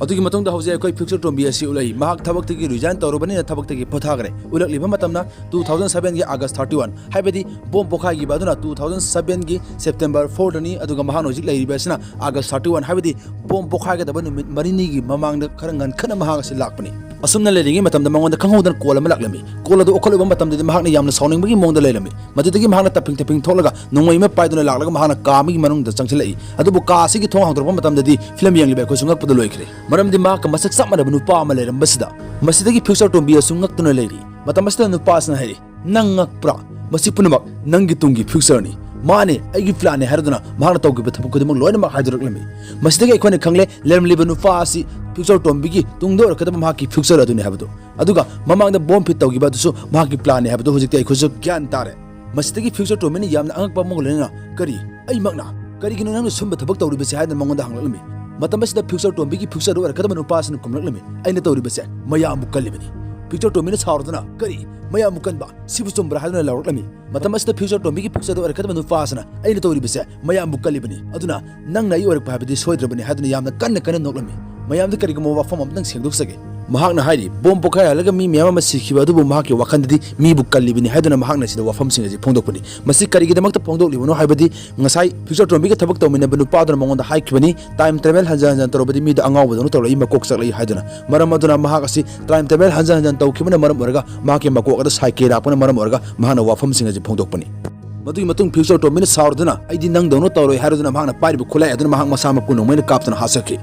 ꯑꯗꯨꯒꯤ ꯃꯇꯨꯡꯗ ꯍꯧꯖꯤꯛ ꯑꯩꯈꯣꯏ ꯐ꯭ꯌꯨꯆꯔ ꯇꯣꯝꯕꯤ ꯑꯁꯤ ꯎꯠꯂꯛꯏ꯫ ꯃꯍꯥꯛ ꯊꯕꯛꯇꯒꯤ ꯔꯤꯖꯥꯏꯟ ꯇꯧꯔꯕꯅꯤꯅ ꯊꯕꯛꯇꯒꯤ ꯄꯣꯊꯥꯈ꯭ꯔꯦ꯫ ꯎꯠꯂꯛꯂꯤꯕ ꯃꯇꯝꯅ ꯇꯨ ꯊꯥꯎꯖꯟ ꯁꯚꯦꯟꯒꯤ ꯑꯥꯒꯁ ꯊꯥꯔꯇꯤ ꯋꯥꯟ, ꯍꯥꯏꯕꯗꯤ ꯕꯣꯝ ꯄꯣꯈꯥꯏꯈꯤꯕ ꯑꯗꯨꯅ ꯇꯨ ꯊꯥꯎꯖꯟ ꯁꯚꯦꯟꯒꯤ ꯁꯦꯞꯇꯦꯝꯕꯔ ꯐꯣꯔꯗꯅꯤ꯫ ꯑꯗꯨꯒ ꯃꯍꯥꯛꯅ ꯍꯧꯖꯤꯛ ꯂꯩꯔꯤꯕ ꯑꯁꯤꯅ ꯑꯥꯒꯁ ꯊꯥꯔꯇꯤ ꯋꯥꯟ, ꯍꯥꯏꯕꯗꯤ ꯕꯣꯝ ꯄꯣꯈꯥꯏꯒꯗꯕ ꯅꯨꯃꯤꯠ ꯃꯔꯤꯅꯤꯒꯤ ꯃꯃꯥꯡꯗ ꯈꯔ ꯉꯟꯈꯠꯅ ꯃꯍꯥꯛ ꯑꯁꯤ ꯂꯥꯛꯄꯅꯤ꯫ ꯑꯁꯨꯝꯅ ꯂꯩꯔꯤꯉꯩ ꯃꯇꯝꯗ ꯃꯉꯣꯟꯗ ꯈꯪꯍꯧꯗꯅ ꯀꯣꯜ ꯑꯃ ꯂꯥꯛꯂꯝꯃꯤ꯫ ꯀꯣꯜ ꯑꯗꯨ ꯎꯈꯠꯂꯨꯕ ꯃꯇꯝꯗꯗꯤ ꯃꯍꯥꯛꯅ ꯌꯥꯝꯅ ꯁꯥꯎꯅꯤꯡꯕꯒꯤ ꯃꯑꯣꯡꯗ ꯂꯩꯔꯝꯃꯤ꯫ ꯃꯗꯨꯗꯒꯤ ꯃꯍꯥꯛꯅ ꯇꯞꯐꯤꯡ ꯇꯞꯐꯤꯡ ꯊꯣꯛꯂꯒ ꯅꯣꯡꯃꯩ ꯑꯃ ꯄꯥꯏꯗꯨꯅ ꯂꯥꯛꯂꯒ ꯃꯍꯥꯛꯅ ꯀꯥ ꯑꯃꯒꯤ ꯃꯅꯨꯡꯗ ꯆꯪꯁꯤꯜꯂꯛꯏ꯫ ꯑꯗꯨꯕꯨ ꯀꯥ ꯑꯁꯤꯒꯤ ꯊꯣꯡ ꯍꯥꯡꯗꯣꯔꯛꯄ ꯃꯇꯝꯗꯗꯤ ꯐꯤꯂꯝ ꯌꯦꯡꯂꯤꯕ ꯑꯩꯈꯣꯏꯁꯨ ꯉꯛꯄꯗ ꯂꯣꯏꯈ꯭ꯔꯦ꯫ ꯃꯔꯝꯗꯤ ꯃꯍꯥꯛꯀ ꯃꯁꯛ ꯆꯞ ꯃꯥꯟꯅꯕ ꯅꯨꯄꯥ ꯑꯃ ꯂꯩꯔꯝꯕꯁꯤꯗ꯫ ꯃꯁꯤꯗꯒꯤ ꯐ꯭ꯌꯨꯆꯔ ꯇꯣꯝꯕꯤ ꯑꯁꯨ ꯉꯛꯇꯨꯅ ꯂꯩꯔꯤ꯫ ꯃꯇꯝ ꯑꯁꯤꯗ ꯅꯨꯄꯥ ꯑꯁꯤꯅ ꯍꯥꯏꯔꯤ, "ꯅꯪ ꯉꯛꯄ꯭ꯔꯥ? ꯃꯁꯤ ꯄꯨꯝꯅꯃꯛ ꯅꯪꯒꯤ ꯇꯨꯡꯒꯤ ꯐ꯭ꯌꯨꯆꯔꯅꯤ꯫ ꯃꯥꯅꯦ, ꯑꯩꯒꯤ ꯄ꯭ꯂꯥꯟꯅꯦ" ꯍꯥꯏꯔꯗꯨꯅ ꯃꯍꯥꯛꯅ ꯇꯧꯈꯤꯕ ꯊꯕꯛ ꯈꯨꯗꯤꯡꯃꯛ ꯂꯣꯏꯅꯃꯛ ꯍꯥꯏꯗꯣꯔꯛꯂꯝꯃꯤ꯫ ꯃꯁꯤꯗꯒꯤ ꯑꯩꯈꯣꯏꯅ ꯈꯪꯂꯦ, ꯂꯩꯔꯝꯂꯤꯕ ꯅꯨꯄꯥ ꯑꯁꯤ ꯐ꯭ꯌꯨꯆꯔ ꯇꯣꯝꯕꯤꯒꯤ ꯇꯨꯡꯗ ꯑꯣꯏꯔꯛꯀꯗꯕ ꯃꯍꯥꯛꯀꯤ ꯐ꯭ꯌꯨꯆꯔ ꯑꯗꯨꯅꯤ ꯍꯥꯏꯕꯗꯨ꯫ ꯑꯗꯨꯒ ꯃꯃꯥꯡꯗ ꯕꯣꯝ ꯐꯤꯠ ꯇꯧꯈꯤꯕ ꯑꯗꯨꯁꯨ ꯃꯍꯥꯛꯀꯤ ꯄ꯭ꯂꯥꯟꯅꯤ ꯍꯥꯏꯕꯗꯨ ꯍꯧꯖꯤꯛꯇꯤ ꯑꯩꯈꯣꯏꯁꯨ ꯒ꯭ꯌꯥꯟ ꯇꯥꯔꯦ꯫ ꯃꯁꯤꯗꯒꯤ ꯐ꯭ꯌꯨꯆꯔ ꯇꯣꯝꯕꯤꯅ ꯌꯥꯝꯅ ꯑꯉꯛꯄ ꯑꯃꯒ ꯂꯣꯏꯅꯅ, "ꯀꯔꯤ? ꯑꯩꯃꯛꯅ? ꯀꯔꯤꯒꯤꯅꯣ ꯅꯪꯅ ꯁꯨꯝꯕ ꯊꯕꯛ ꯇꯧꯔꯤꯕꯁꯦ?" ꯍꯥꯏꯗꯨꯅ ꯃꯉꯣꯟꯗ ꯍꯪꯂꯛꯂꯝꯃꯤ꯫ ꯃꯇꯝ ꯑꯁꯤꯗ ꯐ꯭ꯌꯨꯆꯔ ꯇꯣꯝꯕꯤꯒꯤ ꯐ꯭ꯌꯨꯆꯔꯗ ꯑꯣꯏꯔꯛꯀꯗꯕ ꯅꯨꯄꯥ ꯑꯁꯤꯅ ꯈꯨꯝꯂꯛꯂꯝꯃꯤ, "ꯑꯩꯅ ꯇꯧꯔꯤꯕꯁꯦ ꯃꯌꯥꯝꯕꯨ ꯀꯜꯂꯤꯕꯅꯤ"꯫ ꯐ꯭ꯌꯨꯆꯔ ꯇꯣꯝꯕꯤꯅ ꯁꯥꯎꯔꯗꯨꯅ, "ꯀꯔꯤ? ꯃꯌꯥꯝꯕꯨ ꯀꯟꯕ? ꯁꯤꯕꯨ ꯆꯨꯝꯕ꯭ꯔꯥ?" ꯍꯥꯏꯗꯨꯅ ꯂꯥꯎꯔꯛꯂꯝꯃꯤ꯫ ꯃꯇꯝ ꯑꯁꯤꯗ ꯐ꯭ꯌꯨꯆꯔ ꯇꯣꯝꯕꯤꯒꯤ ꯐ꯭ꯌꯨꯆꯔꯗ ꯑꯣꯏꯔꯛꯀꯗꯕ ꯅꯨꯄꯥ ꯑꯁꯤꯅ, "ꯑꯩꯅ ꯇꯧꯔꯤꯕꯁꯦ ꯃꯌꯥꯝꯕꯨ ꯀꯜꯂꯤꯕꯅꯤ, ꯑꯗꯨꯅ ꯅꯪꯅ ꯑꯩ ꯑꯣꯏꯔꯛꯄ ꯍꯥꯏꯕꯗꯤ ꯁꯣꯏꯗ꯭ꯔꯕꯅꯤ" ꯍꯥꯏꯗꯨꯅ ꯌꯥꯝꯅ ꯀꯟꯅ ꯀꯟꯅ ꯅꯣꯛꯂꯝꯃꯤ꯫ ꯃꯌꯥꯝꯗ ꯀꯔꯤꯒꯨꯝꯕ ꯋꯥꯐꯝ ꯑꯃꯇꯪ ꯁꯦꯡꯗꯣꯛꯆꯒꯦ꯫ ꯃꯍꯥꯛꯅ ꯍꯥꯏꯔꯤ, ꯕꯣꯝ ꯄꯣꯈꯥꯏꯍꯜꯂꯒ ꯃꯤ ꯃꯌꯥꯝ ꯑꯃ ꯁꯤꯈꯤꯕ ꯑꯗꯨꯕꯨ ꯃꯍꯥꯛꯀꯤ ꯋꯥꯈꯜꯗꯗꯤ ꯃꯤꯕꯨ ꯀꯜꯂꯤꯕꯅꯤ ꯍꯥꯏꯗꯨꯅ ꯃꯍꯥꯛꯅ ꯁꯤꯗ ꯋꯥꯐꯝꯁꯤꯡ ꯑꯁꯤ ꯐꯣꯡꯗꯣꯛꯄꯅꯤ꯫ ꯃꯁꯤ ꯀꯔꯤꯒꯤꯗꯃꯛꯇ ꯐꯣꯡꯗꯣꯛꯂꯤꯕꯅꯣ ꯍꯥꯏꯕꯗꯤ ꯉꯁꯥꯏ ꯐ꯭ꯌꯨꯆꯔ ꯇꯣꯝꯕꯤꯒ ꯊꯕꯛ ꯇꯧꯃꯤꯟꯅꯕ ꯅꯨꯄꯥꯗꯨꯅ ꯃꯉꯣꯟꯗ ꯍꯥꯏꯈꯤꯕꯅꯤ, "ꯇꯥꯏꯝ ꯇ꯭ꯔꯥꯚꯦꯜ ꯍꯟꯖꯟ ꯍꯟꯖꯟ ꯇꯧꯔꯕꯗꯤ ꯃꯤꯗꯣ ꯑꯉꯥꯎꯕꯗꯧꯅ ꯇꯧꯔꯛꯏ, ꯃꯀꯣꯛ ꯆꯥꯛꯂꯛꯏ" ꯍꯥꯏꯗꯨꯅ꯫ ꯃꯔꯝ ꯑꯗꯨꯅ ꯃꯍꯥꯛ ꯑꯁꯤ ꯇꯥꯏꯝ ꯇ꯭ꯔꯥꯚꯦꯜ ꯍꯟꯖꯟ ꯍꯟꯖꯟ ꯇꯧꯈꯤꯕꯅ ꯃꯔꯝ ꯑꯣꯏꯔꯒ ꯃꯍꯥꯛꯀꯤ ꯃꯀꯣꯛ ꯑꯗꯨ ꯁꯥꯏꯀꯦ ꯂꯥꯛꯄꯅ ꯃꯔꯝ ꯑꯣꯏꯔꯒ ꯃꯍꯥꯛꯅ ꯋꯥꯐꯝꯁꯤꯡ ꯑꯁꯤ ꯐꯣꯡꯗꯣꯛꯄꯅꯤ꯫ ꯃꯗꯨꯒꯤ ꯃꯇꯨꯡ ꯐ꯭ꯌꯨꯆꯔ ꯇꯣꯝꯕꯤꯅ ꯁꯥꯎꯔꯗꯨꯅ, "ꯑꯩꯗꯤ ꯅꯪꯗꯧꯅ ꯇꯧꯔꯣꯏ" ꯍꯥꯏꯔꯗꯨꯅ ꯃꯍꯥꯛꯅ ꯄꯥꯏꯔꯤꯕ ꯈꯨꯠꯂꯥꯏ ꯑꯗꯨꯅ ꯃꯍꯥꯛ ꯃꯁꯥꯃꯛꯄꯨ ꯅꯣꯡꯃꯩꯅ ꯀꯥꯞꯇꯨꯅ ꯍꯥꯠꯆꯈꯤ꯫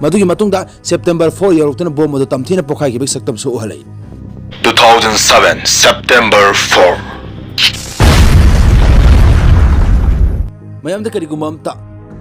ꯃꯗꯨꯒꯤ ꯃꯇꯨꯡꯗ ꯁꯦꯞꯇꯦꯝꯕꯔ ꯐꯣꯔ ꯌꯧꯔꯛꯇꯨꯅ ꯕꯣꯝ ꯑꯗꯨ ꯇꯝꯊꯤꯅ ꯄꯣꯈꯥꯏꯈꯤꯕꯒꯤ ꯁꯛꯇꯝꯁꯨ ꯎꯍꯜꯂꯛꯏ꯫ Two thousand seven, September four. ꯃꯌꯥꯝꯗ ꯀꯔꯤꯒꯨꯝꯕ ꯑꯝꯇ,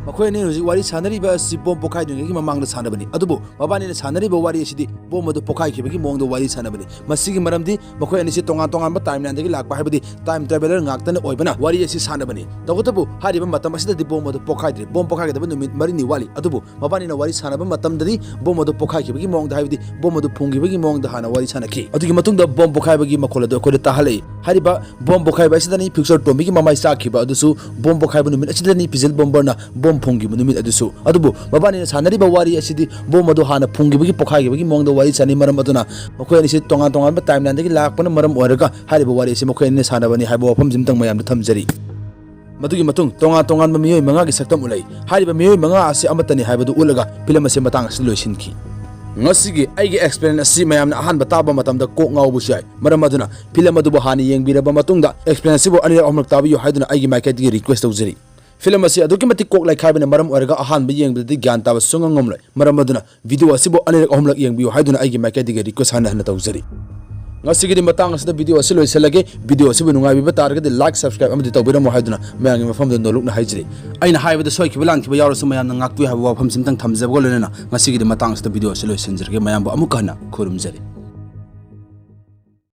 ꯃꯈꯣꯏ ꯑꯅꯤ ꯍꯧꯖꯤꯛ ꯋꯥꯔꯤ ꯁꯥꯟꯅꯔꯤꯕ ꯑꯁꯤ ꯕꯣꯝ ꯄꯣꯈꯥꯏꯗ꯭ꯔꯤꯉꯩꯒꯤ ꯃꯃꯥꯡꯗ ꯁꯥꯟꯅꯕꯅꯤ, ꯑꯗꯨꯕꯨ ꯃꯕꯥꯅꯤꯅ ꯁꯥꯟꯅꯔꯤꯕ ꯋꯥꯔꯤ ꯑꯁꯤꯗꯤ ꯕꯣꯝ ꯑꯗꯨ ꯄꯣꯈꯥꯏꯈꯤꯕꯒꯤ ꯃꯑꯣꯡꯗ ꯋꯥꯔꯤ ꯁꯥꯟꯅꯕꯅꯤ꯫ ꯃꯁꯤꯒꯤ ꯃꯔꯝꯗꯤ ꯃꯈꯣꯏ ꯑꯅꯤꯁꯤ ꯇꯣꯉꯥꯟ ꯇꯣꯉꯥꯟꯕ ꯇꯥꯏꯝꯂꯥꯏꯟꯗꯒꯤ ꯂꯥꯛꯄ, ꯍꯥꯏꯕꯗꯤ ꯇꯥꯏꯝ ꯇ꯭ꯔꯥꯚꯦꯂꯔ ꯉꯥꯛꯇꯅ ꯑꯣꯏꯕꯅ ꯋꯥꯔꯤ ꯑꯁꯤ ꯁꯥꯟꯅꯕꯅꯤ꯫ ꯇꯧꯕꯇꯕꯨ ꯍꯥꯏꯔꯤꯕ ꯃꯇꯝ ꯑꯁꯤꯗꯗꯤ ꯕꯣꯝ ꯑꯗꯨ ꯄꯣꯈꯥꯏꯗ꯭ꯔꯤ꯫ ꯕꯣꯝ ꯄꯣꯈꯥꯏꯒꯗꯕ ꯅꯨꯃꯤꯠ ꯃꯔꯤꯅꯤ ꯋꯥꯠꯂꯤ꯫ ꯑꯗꯨꯕꯨ ꯃꯕꯥꯅꯤꯅ ꯋꯥꯔꯤ ꯁꯥꯟꯅꯕ ꯃꯇꯝꯗꯗꯤ ꯕꯣꯝ ꯑꯗꯨ ꯄꯣꯈꯥꯏꯈꯤꯕꯒꯤ ꯃꯑꯣꯡꯗ, ꯍꯥꯏꯕꯗꯤ ꯕꯣꯝ ꯑꯗꯨ ꯐꯨꯝꯈꯤꯕꯒꯤ ꯃꯑꯣꯡꯗ ꯍꯥꯟꯅ ꯋꯥꯔꯤ ꯁꯥꯟꯅꯈꯤ꯫ ꯑꯗꯨꯒꯤ ꯃꯇꯨꯡꯗ ꯕꯣꯝ ꯄꯣꯈꯥꯏꯕꯒꯤ ꯃꯈꯣꯜ ꯑꯗꯨ ꯑꯩꯈꯣꯏꯗ ꯇꯥꯍꯜꯂꯛꯏ꯫ ꯍꯥꯏꯔꯤꯕ ꯕꯣꯝ ꯄꯣꯈꯥꯏꯕ ꯑꯁꯤꯗꯅꯤ ꯐ꯭ꯌꯨꯆꯔ ꯇꯣꯝꯕꯤꯒꯤ ꯃꯃꯥꯏ ꯆꯥꯛꯈꯤꯕ ꯑꯗꯨꯁꯨ ꯕꯣꯝ ꯄꯣꯈꯥꯏꯕ ꯅꯨꯃꯤꯠ ꯑꯁꯤꯗꯅꯤ ꯄꯤꯖꯤꯜ ꯕꯣꯝꯕꯔꯅ ꯕꯣꯝ ꯕꯣꯝ ꯐꯨꯝꯈꯤꯕ ꯅꯨꯃꯤꯠ ꯑꯗꯨꯁꯨ꯫ ꯑꯗꯨꯕꯨ ꯃꯕꯥꯅꯤꯅ ꯁꯥꯟꯅꯔꯤꯕ ꯋꯥꯔꯤ ꯑꯁꯤꯗꯤ ꯕꯣꯝ ꯑꯗꯨ ꯍꯥꯟꯅ ꯐꯨꯝꯈꯤꯕꯒꯤ ꯄꯣꯈꯥꯏꯈꯤꯕꯒꯤ ꯃꯑꯣꯡꯗ ꯋꯥꯔꯤ ꯁꯥꯟꯅꯩ꯫ ꯃꯔꯝ ꯑꯗꯨꯅ ꯃꯈꯣꯏ ꯑꯅꯤꯁꯤ ꯇꯣꯉꯥꯟ ꯇꯣꯉꯥꯟꯕ ꯇꯥꯏꯝꯂꯥꯏꯟꯗꯒꯤ ꯂꯥꯛꯄꯅ ꯃꯔꯝ ꯑꯣꯏꯔꯒ ꯍꯥꯏꯔꯤꯕ ꯋꯥꯔꯤ ꯑꯁꯤ ꯃꯈꯣꯏ ꯑꯅꯤꯅ ꯁꯥꯟꯅꯕꯅꯤ ꯍꯥꯏꯕ ꯋꯥꯐꯝꯁꯤꯃꯇꯪ ꯃꯌꯥꯝꯗ ꯊꯝꯖꯔꯤ꯫ ꯃꯗꯨꯒꯤ ꯃꯇꯨꯡ ꯇꯣꯉꯥꯟ ꯇꯣꯉꯥꯟꯕ ꯃꯤꯑꯣꯏ ꯃꯉꯥꯒꯤ ꯁꯛꯇꯝ ꯎꯠꯂꯛꯏ꯫ ꯍꯥꯏꯔꯤꯕ ꯃꯤꯑꯣꯏ ꯃꯉꯥ ꯑꯁꯤ ꯑꯃꯠꯇꯅꯤ ꯍꯥꯏꯕꯗꯨ ꯎꯠꯂꯒ ꯐꯤꯂꯝ ꯑꯁꯤ ꯃꯇꯥꯡ ꯑꯁꯤꯗ ꯂꯣꯏꯁꯤꯟꯈꯤ꯫ ꯉꯁꯤꯒꯤ ꯑꯩꯒꯤ ꯑꯦꯛꯁꯄ꯭ꯂꯦꯟ ꯑꯁꯤ ꯃꯌꯥꯝꯅ ꯑꯍꯥꯟꯕ ꯇꯥꯕ ꯃꯇꯝꯗ ꯀꯣꯛ ꯉꯥꯎꯕꯁꯨ ꯌꯥꯏ꯫ ꯃꯔꯝ ꯑꯗꯨꯅ ꯐꯤꯂꯝ ꯑꯗꯨꯕꯨ ꯍꯥꯟꯅ ꯌꯦꯡꯕꯤꯔꯕ ꯃꯇꯨꯡꯗ ꯑꯦꯛꯁꯄ꯭ꯂꯦꯟ ꯑꯁꯤꯕꯨ ꯑꯅꯤꯔꯛ ꯑꯍꯨꯝꯂꯛ ꯇꯥꯕꯤꯌꯨ ꯍꯥꯏꯗꯨꯅ ꯑꯩꯒꯤ ꯃꯥꯏꯀꯩꯗꯒꯤ ꯔꯤꯀ꯭ꯋꯦꯁ ꯇꯧꯖꯔꯤ꯫ ꯐꯤꯂꯝ ꯑꯁꯤ ꯑꯗꯨꯛꯀꯤ ꯃꯇꯤꯛ ꯀꯣꯛ ꯂꯩꯈꯥꯏꯕꯅ ꯃꯔꯝ ꯑꯣꯏꯔꯒ ꯑꯍꯥꯟꯕ ꯌꯦꯡꯕꯗꯗꯤ ꯒ꯭ꯌꯥꯟ ꯇꯥꯕ ꯁꯨꯡꯉꯝ ꯉꯝꯂꯣꯏ꯫ ꯃꯔꯝ ꯑꯗꯨꯅ ꯚꯤꯗꯤꯑꯣ ꯑꯁꯤꯕꯨ ꯑꯅꯤꯔꯛ ꯑꯍꯨꯝꯂꯛ ꯌꯦꯡꯕꯤꯌꯨ ꯍꯥꯏꯗꯨꯅ ꯑꯩꯒꯤ ꯃꯥꯏꯀꯩꯗꯒꯤ ꯔꯤꯀ꯭ꯋꯦꯁ ꯍꯟꯅ ꯍꯟꯅ ꯇꯧꯖꯔꯤ꯫ ꯉꯁꯤꯒꯤꯗꯤ ꯃꯇꯥꯡ ꯑꯁꯤꯗ ꯚꯤꯗꯤꯑꯣ ꯑꯁꯤ ꯂꯣꯏꯁꯤꯜꯂꯒꯦ꯫ ꯚꯤꯗꯤꯑꯣ ꯑꯁꯤꯕꯨ ꯅꯨꯡꯉꯥꯏꯕꯤꯕ ꯇꯥꯔꯒꯗꯤ ꯂꯥꯏꯛ, ꯁꯕꯁꯀ꯭ꯔꯥꯏꯕ ꯑꯃꯗꯤ ꯇꯧꯕꯤꯔꯝꯃꯣ ꯍꯥꯏꯗꯨꯅ ꯃꯌꯥꯝꯒꯤ ꯃꯐꯝꯗ ꯅꯣꯜꯂꯨꯛꯅ ꯍꯥꯏꯖꯔꯤ꯫ ꯑꯩꯅ ꯍꯥꯏꯕꯗ ꯁꯣꯏꯈꯤꯕ ꯂꯥꯟꯈꯤꯕ ꯌꯥꯎꯔꯁꯨ ꯃꯌꯥꯝꯅ ꯉꯥꯛꯄꯤꯌꯨ ꯍꯥꯏꯕ ꯋꯥꯐꯝꯁꯤꯃꯇꯪ ꯊꯝꯖꯕꯒ ꯂꯣꯏꯅꯅ ꯉꯁꯤꯒꯤꯗꯤ ꯃꯇꯥꯡ ꯑꯁꯤꯗ ꯚꯤꯗꯤꯑꯣ ꯑꯁꯤ ꯂꯣꯏꯁꯤꯟꯖꯔꯒꯦ꯫ ꯃꯌꯥꯝꯕꯨ ꯑꯃꯨꯛꯀ ꯍꯟꯅ ꯈꯨꯔꯨꯝꯖꯔꯤ꯫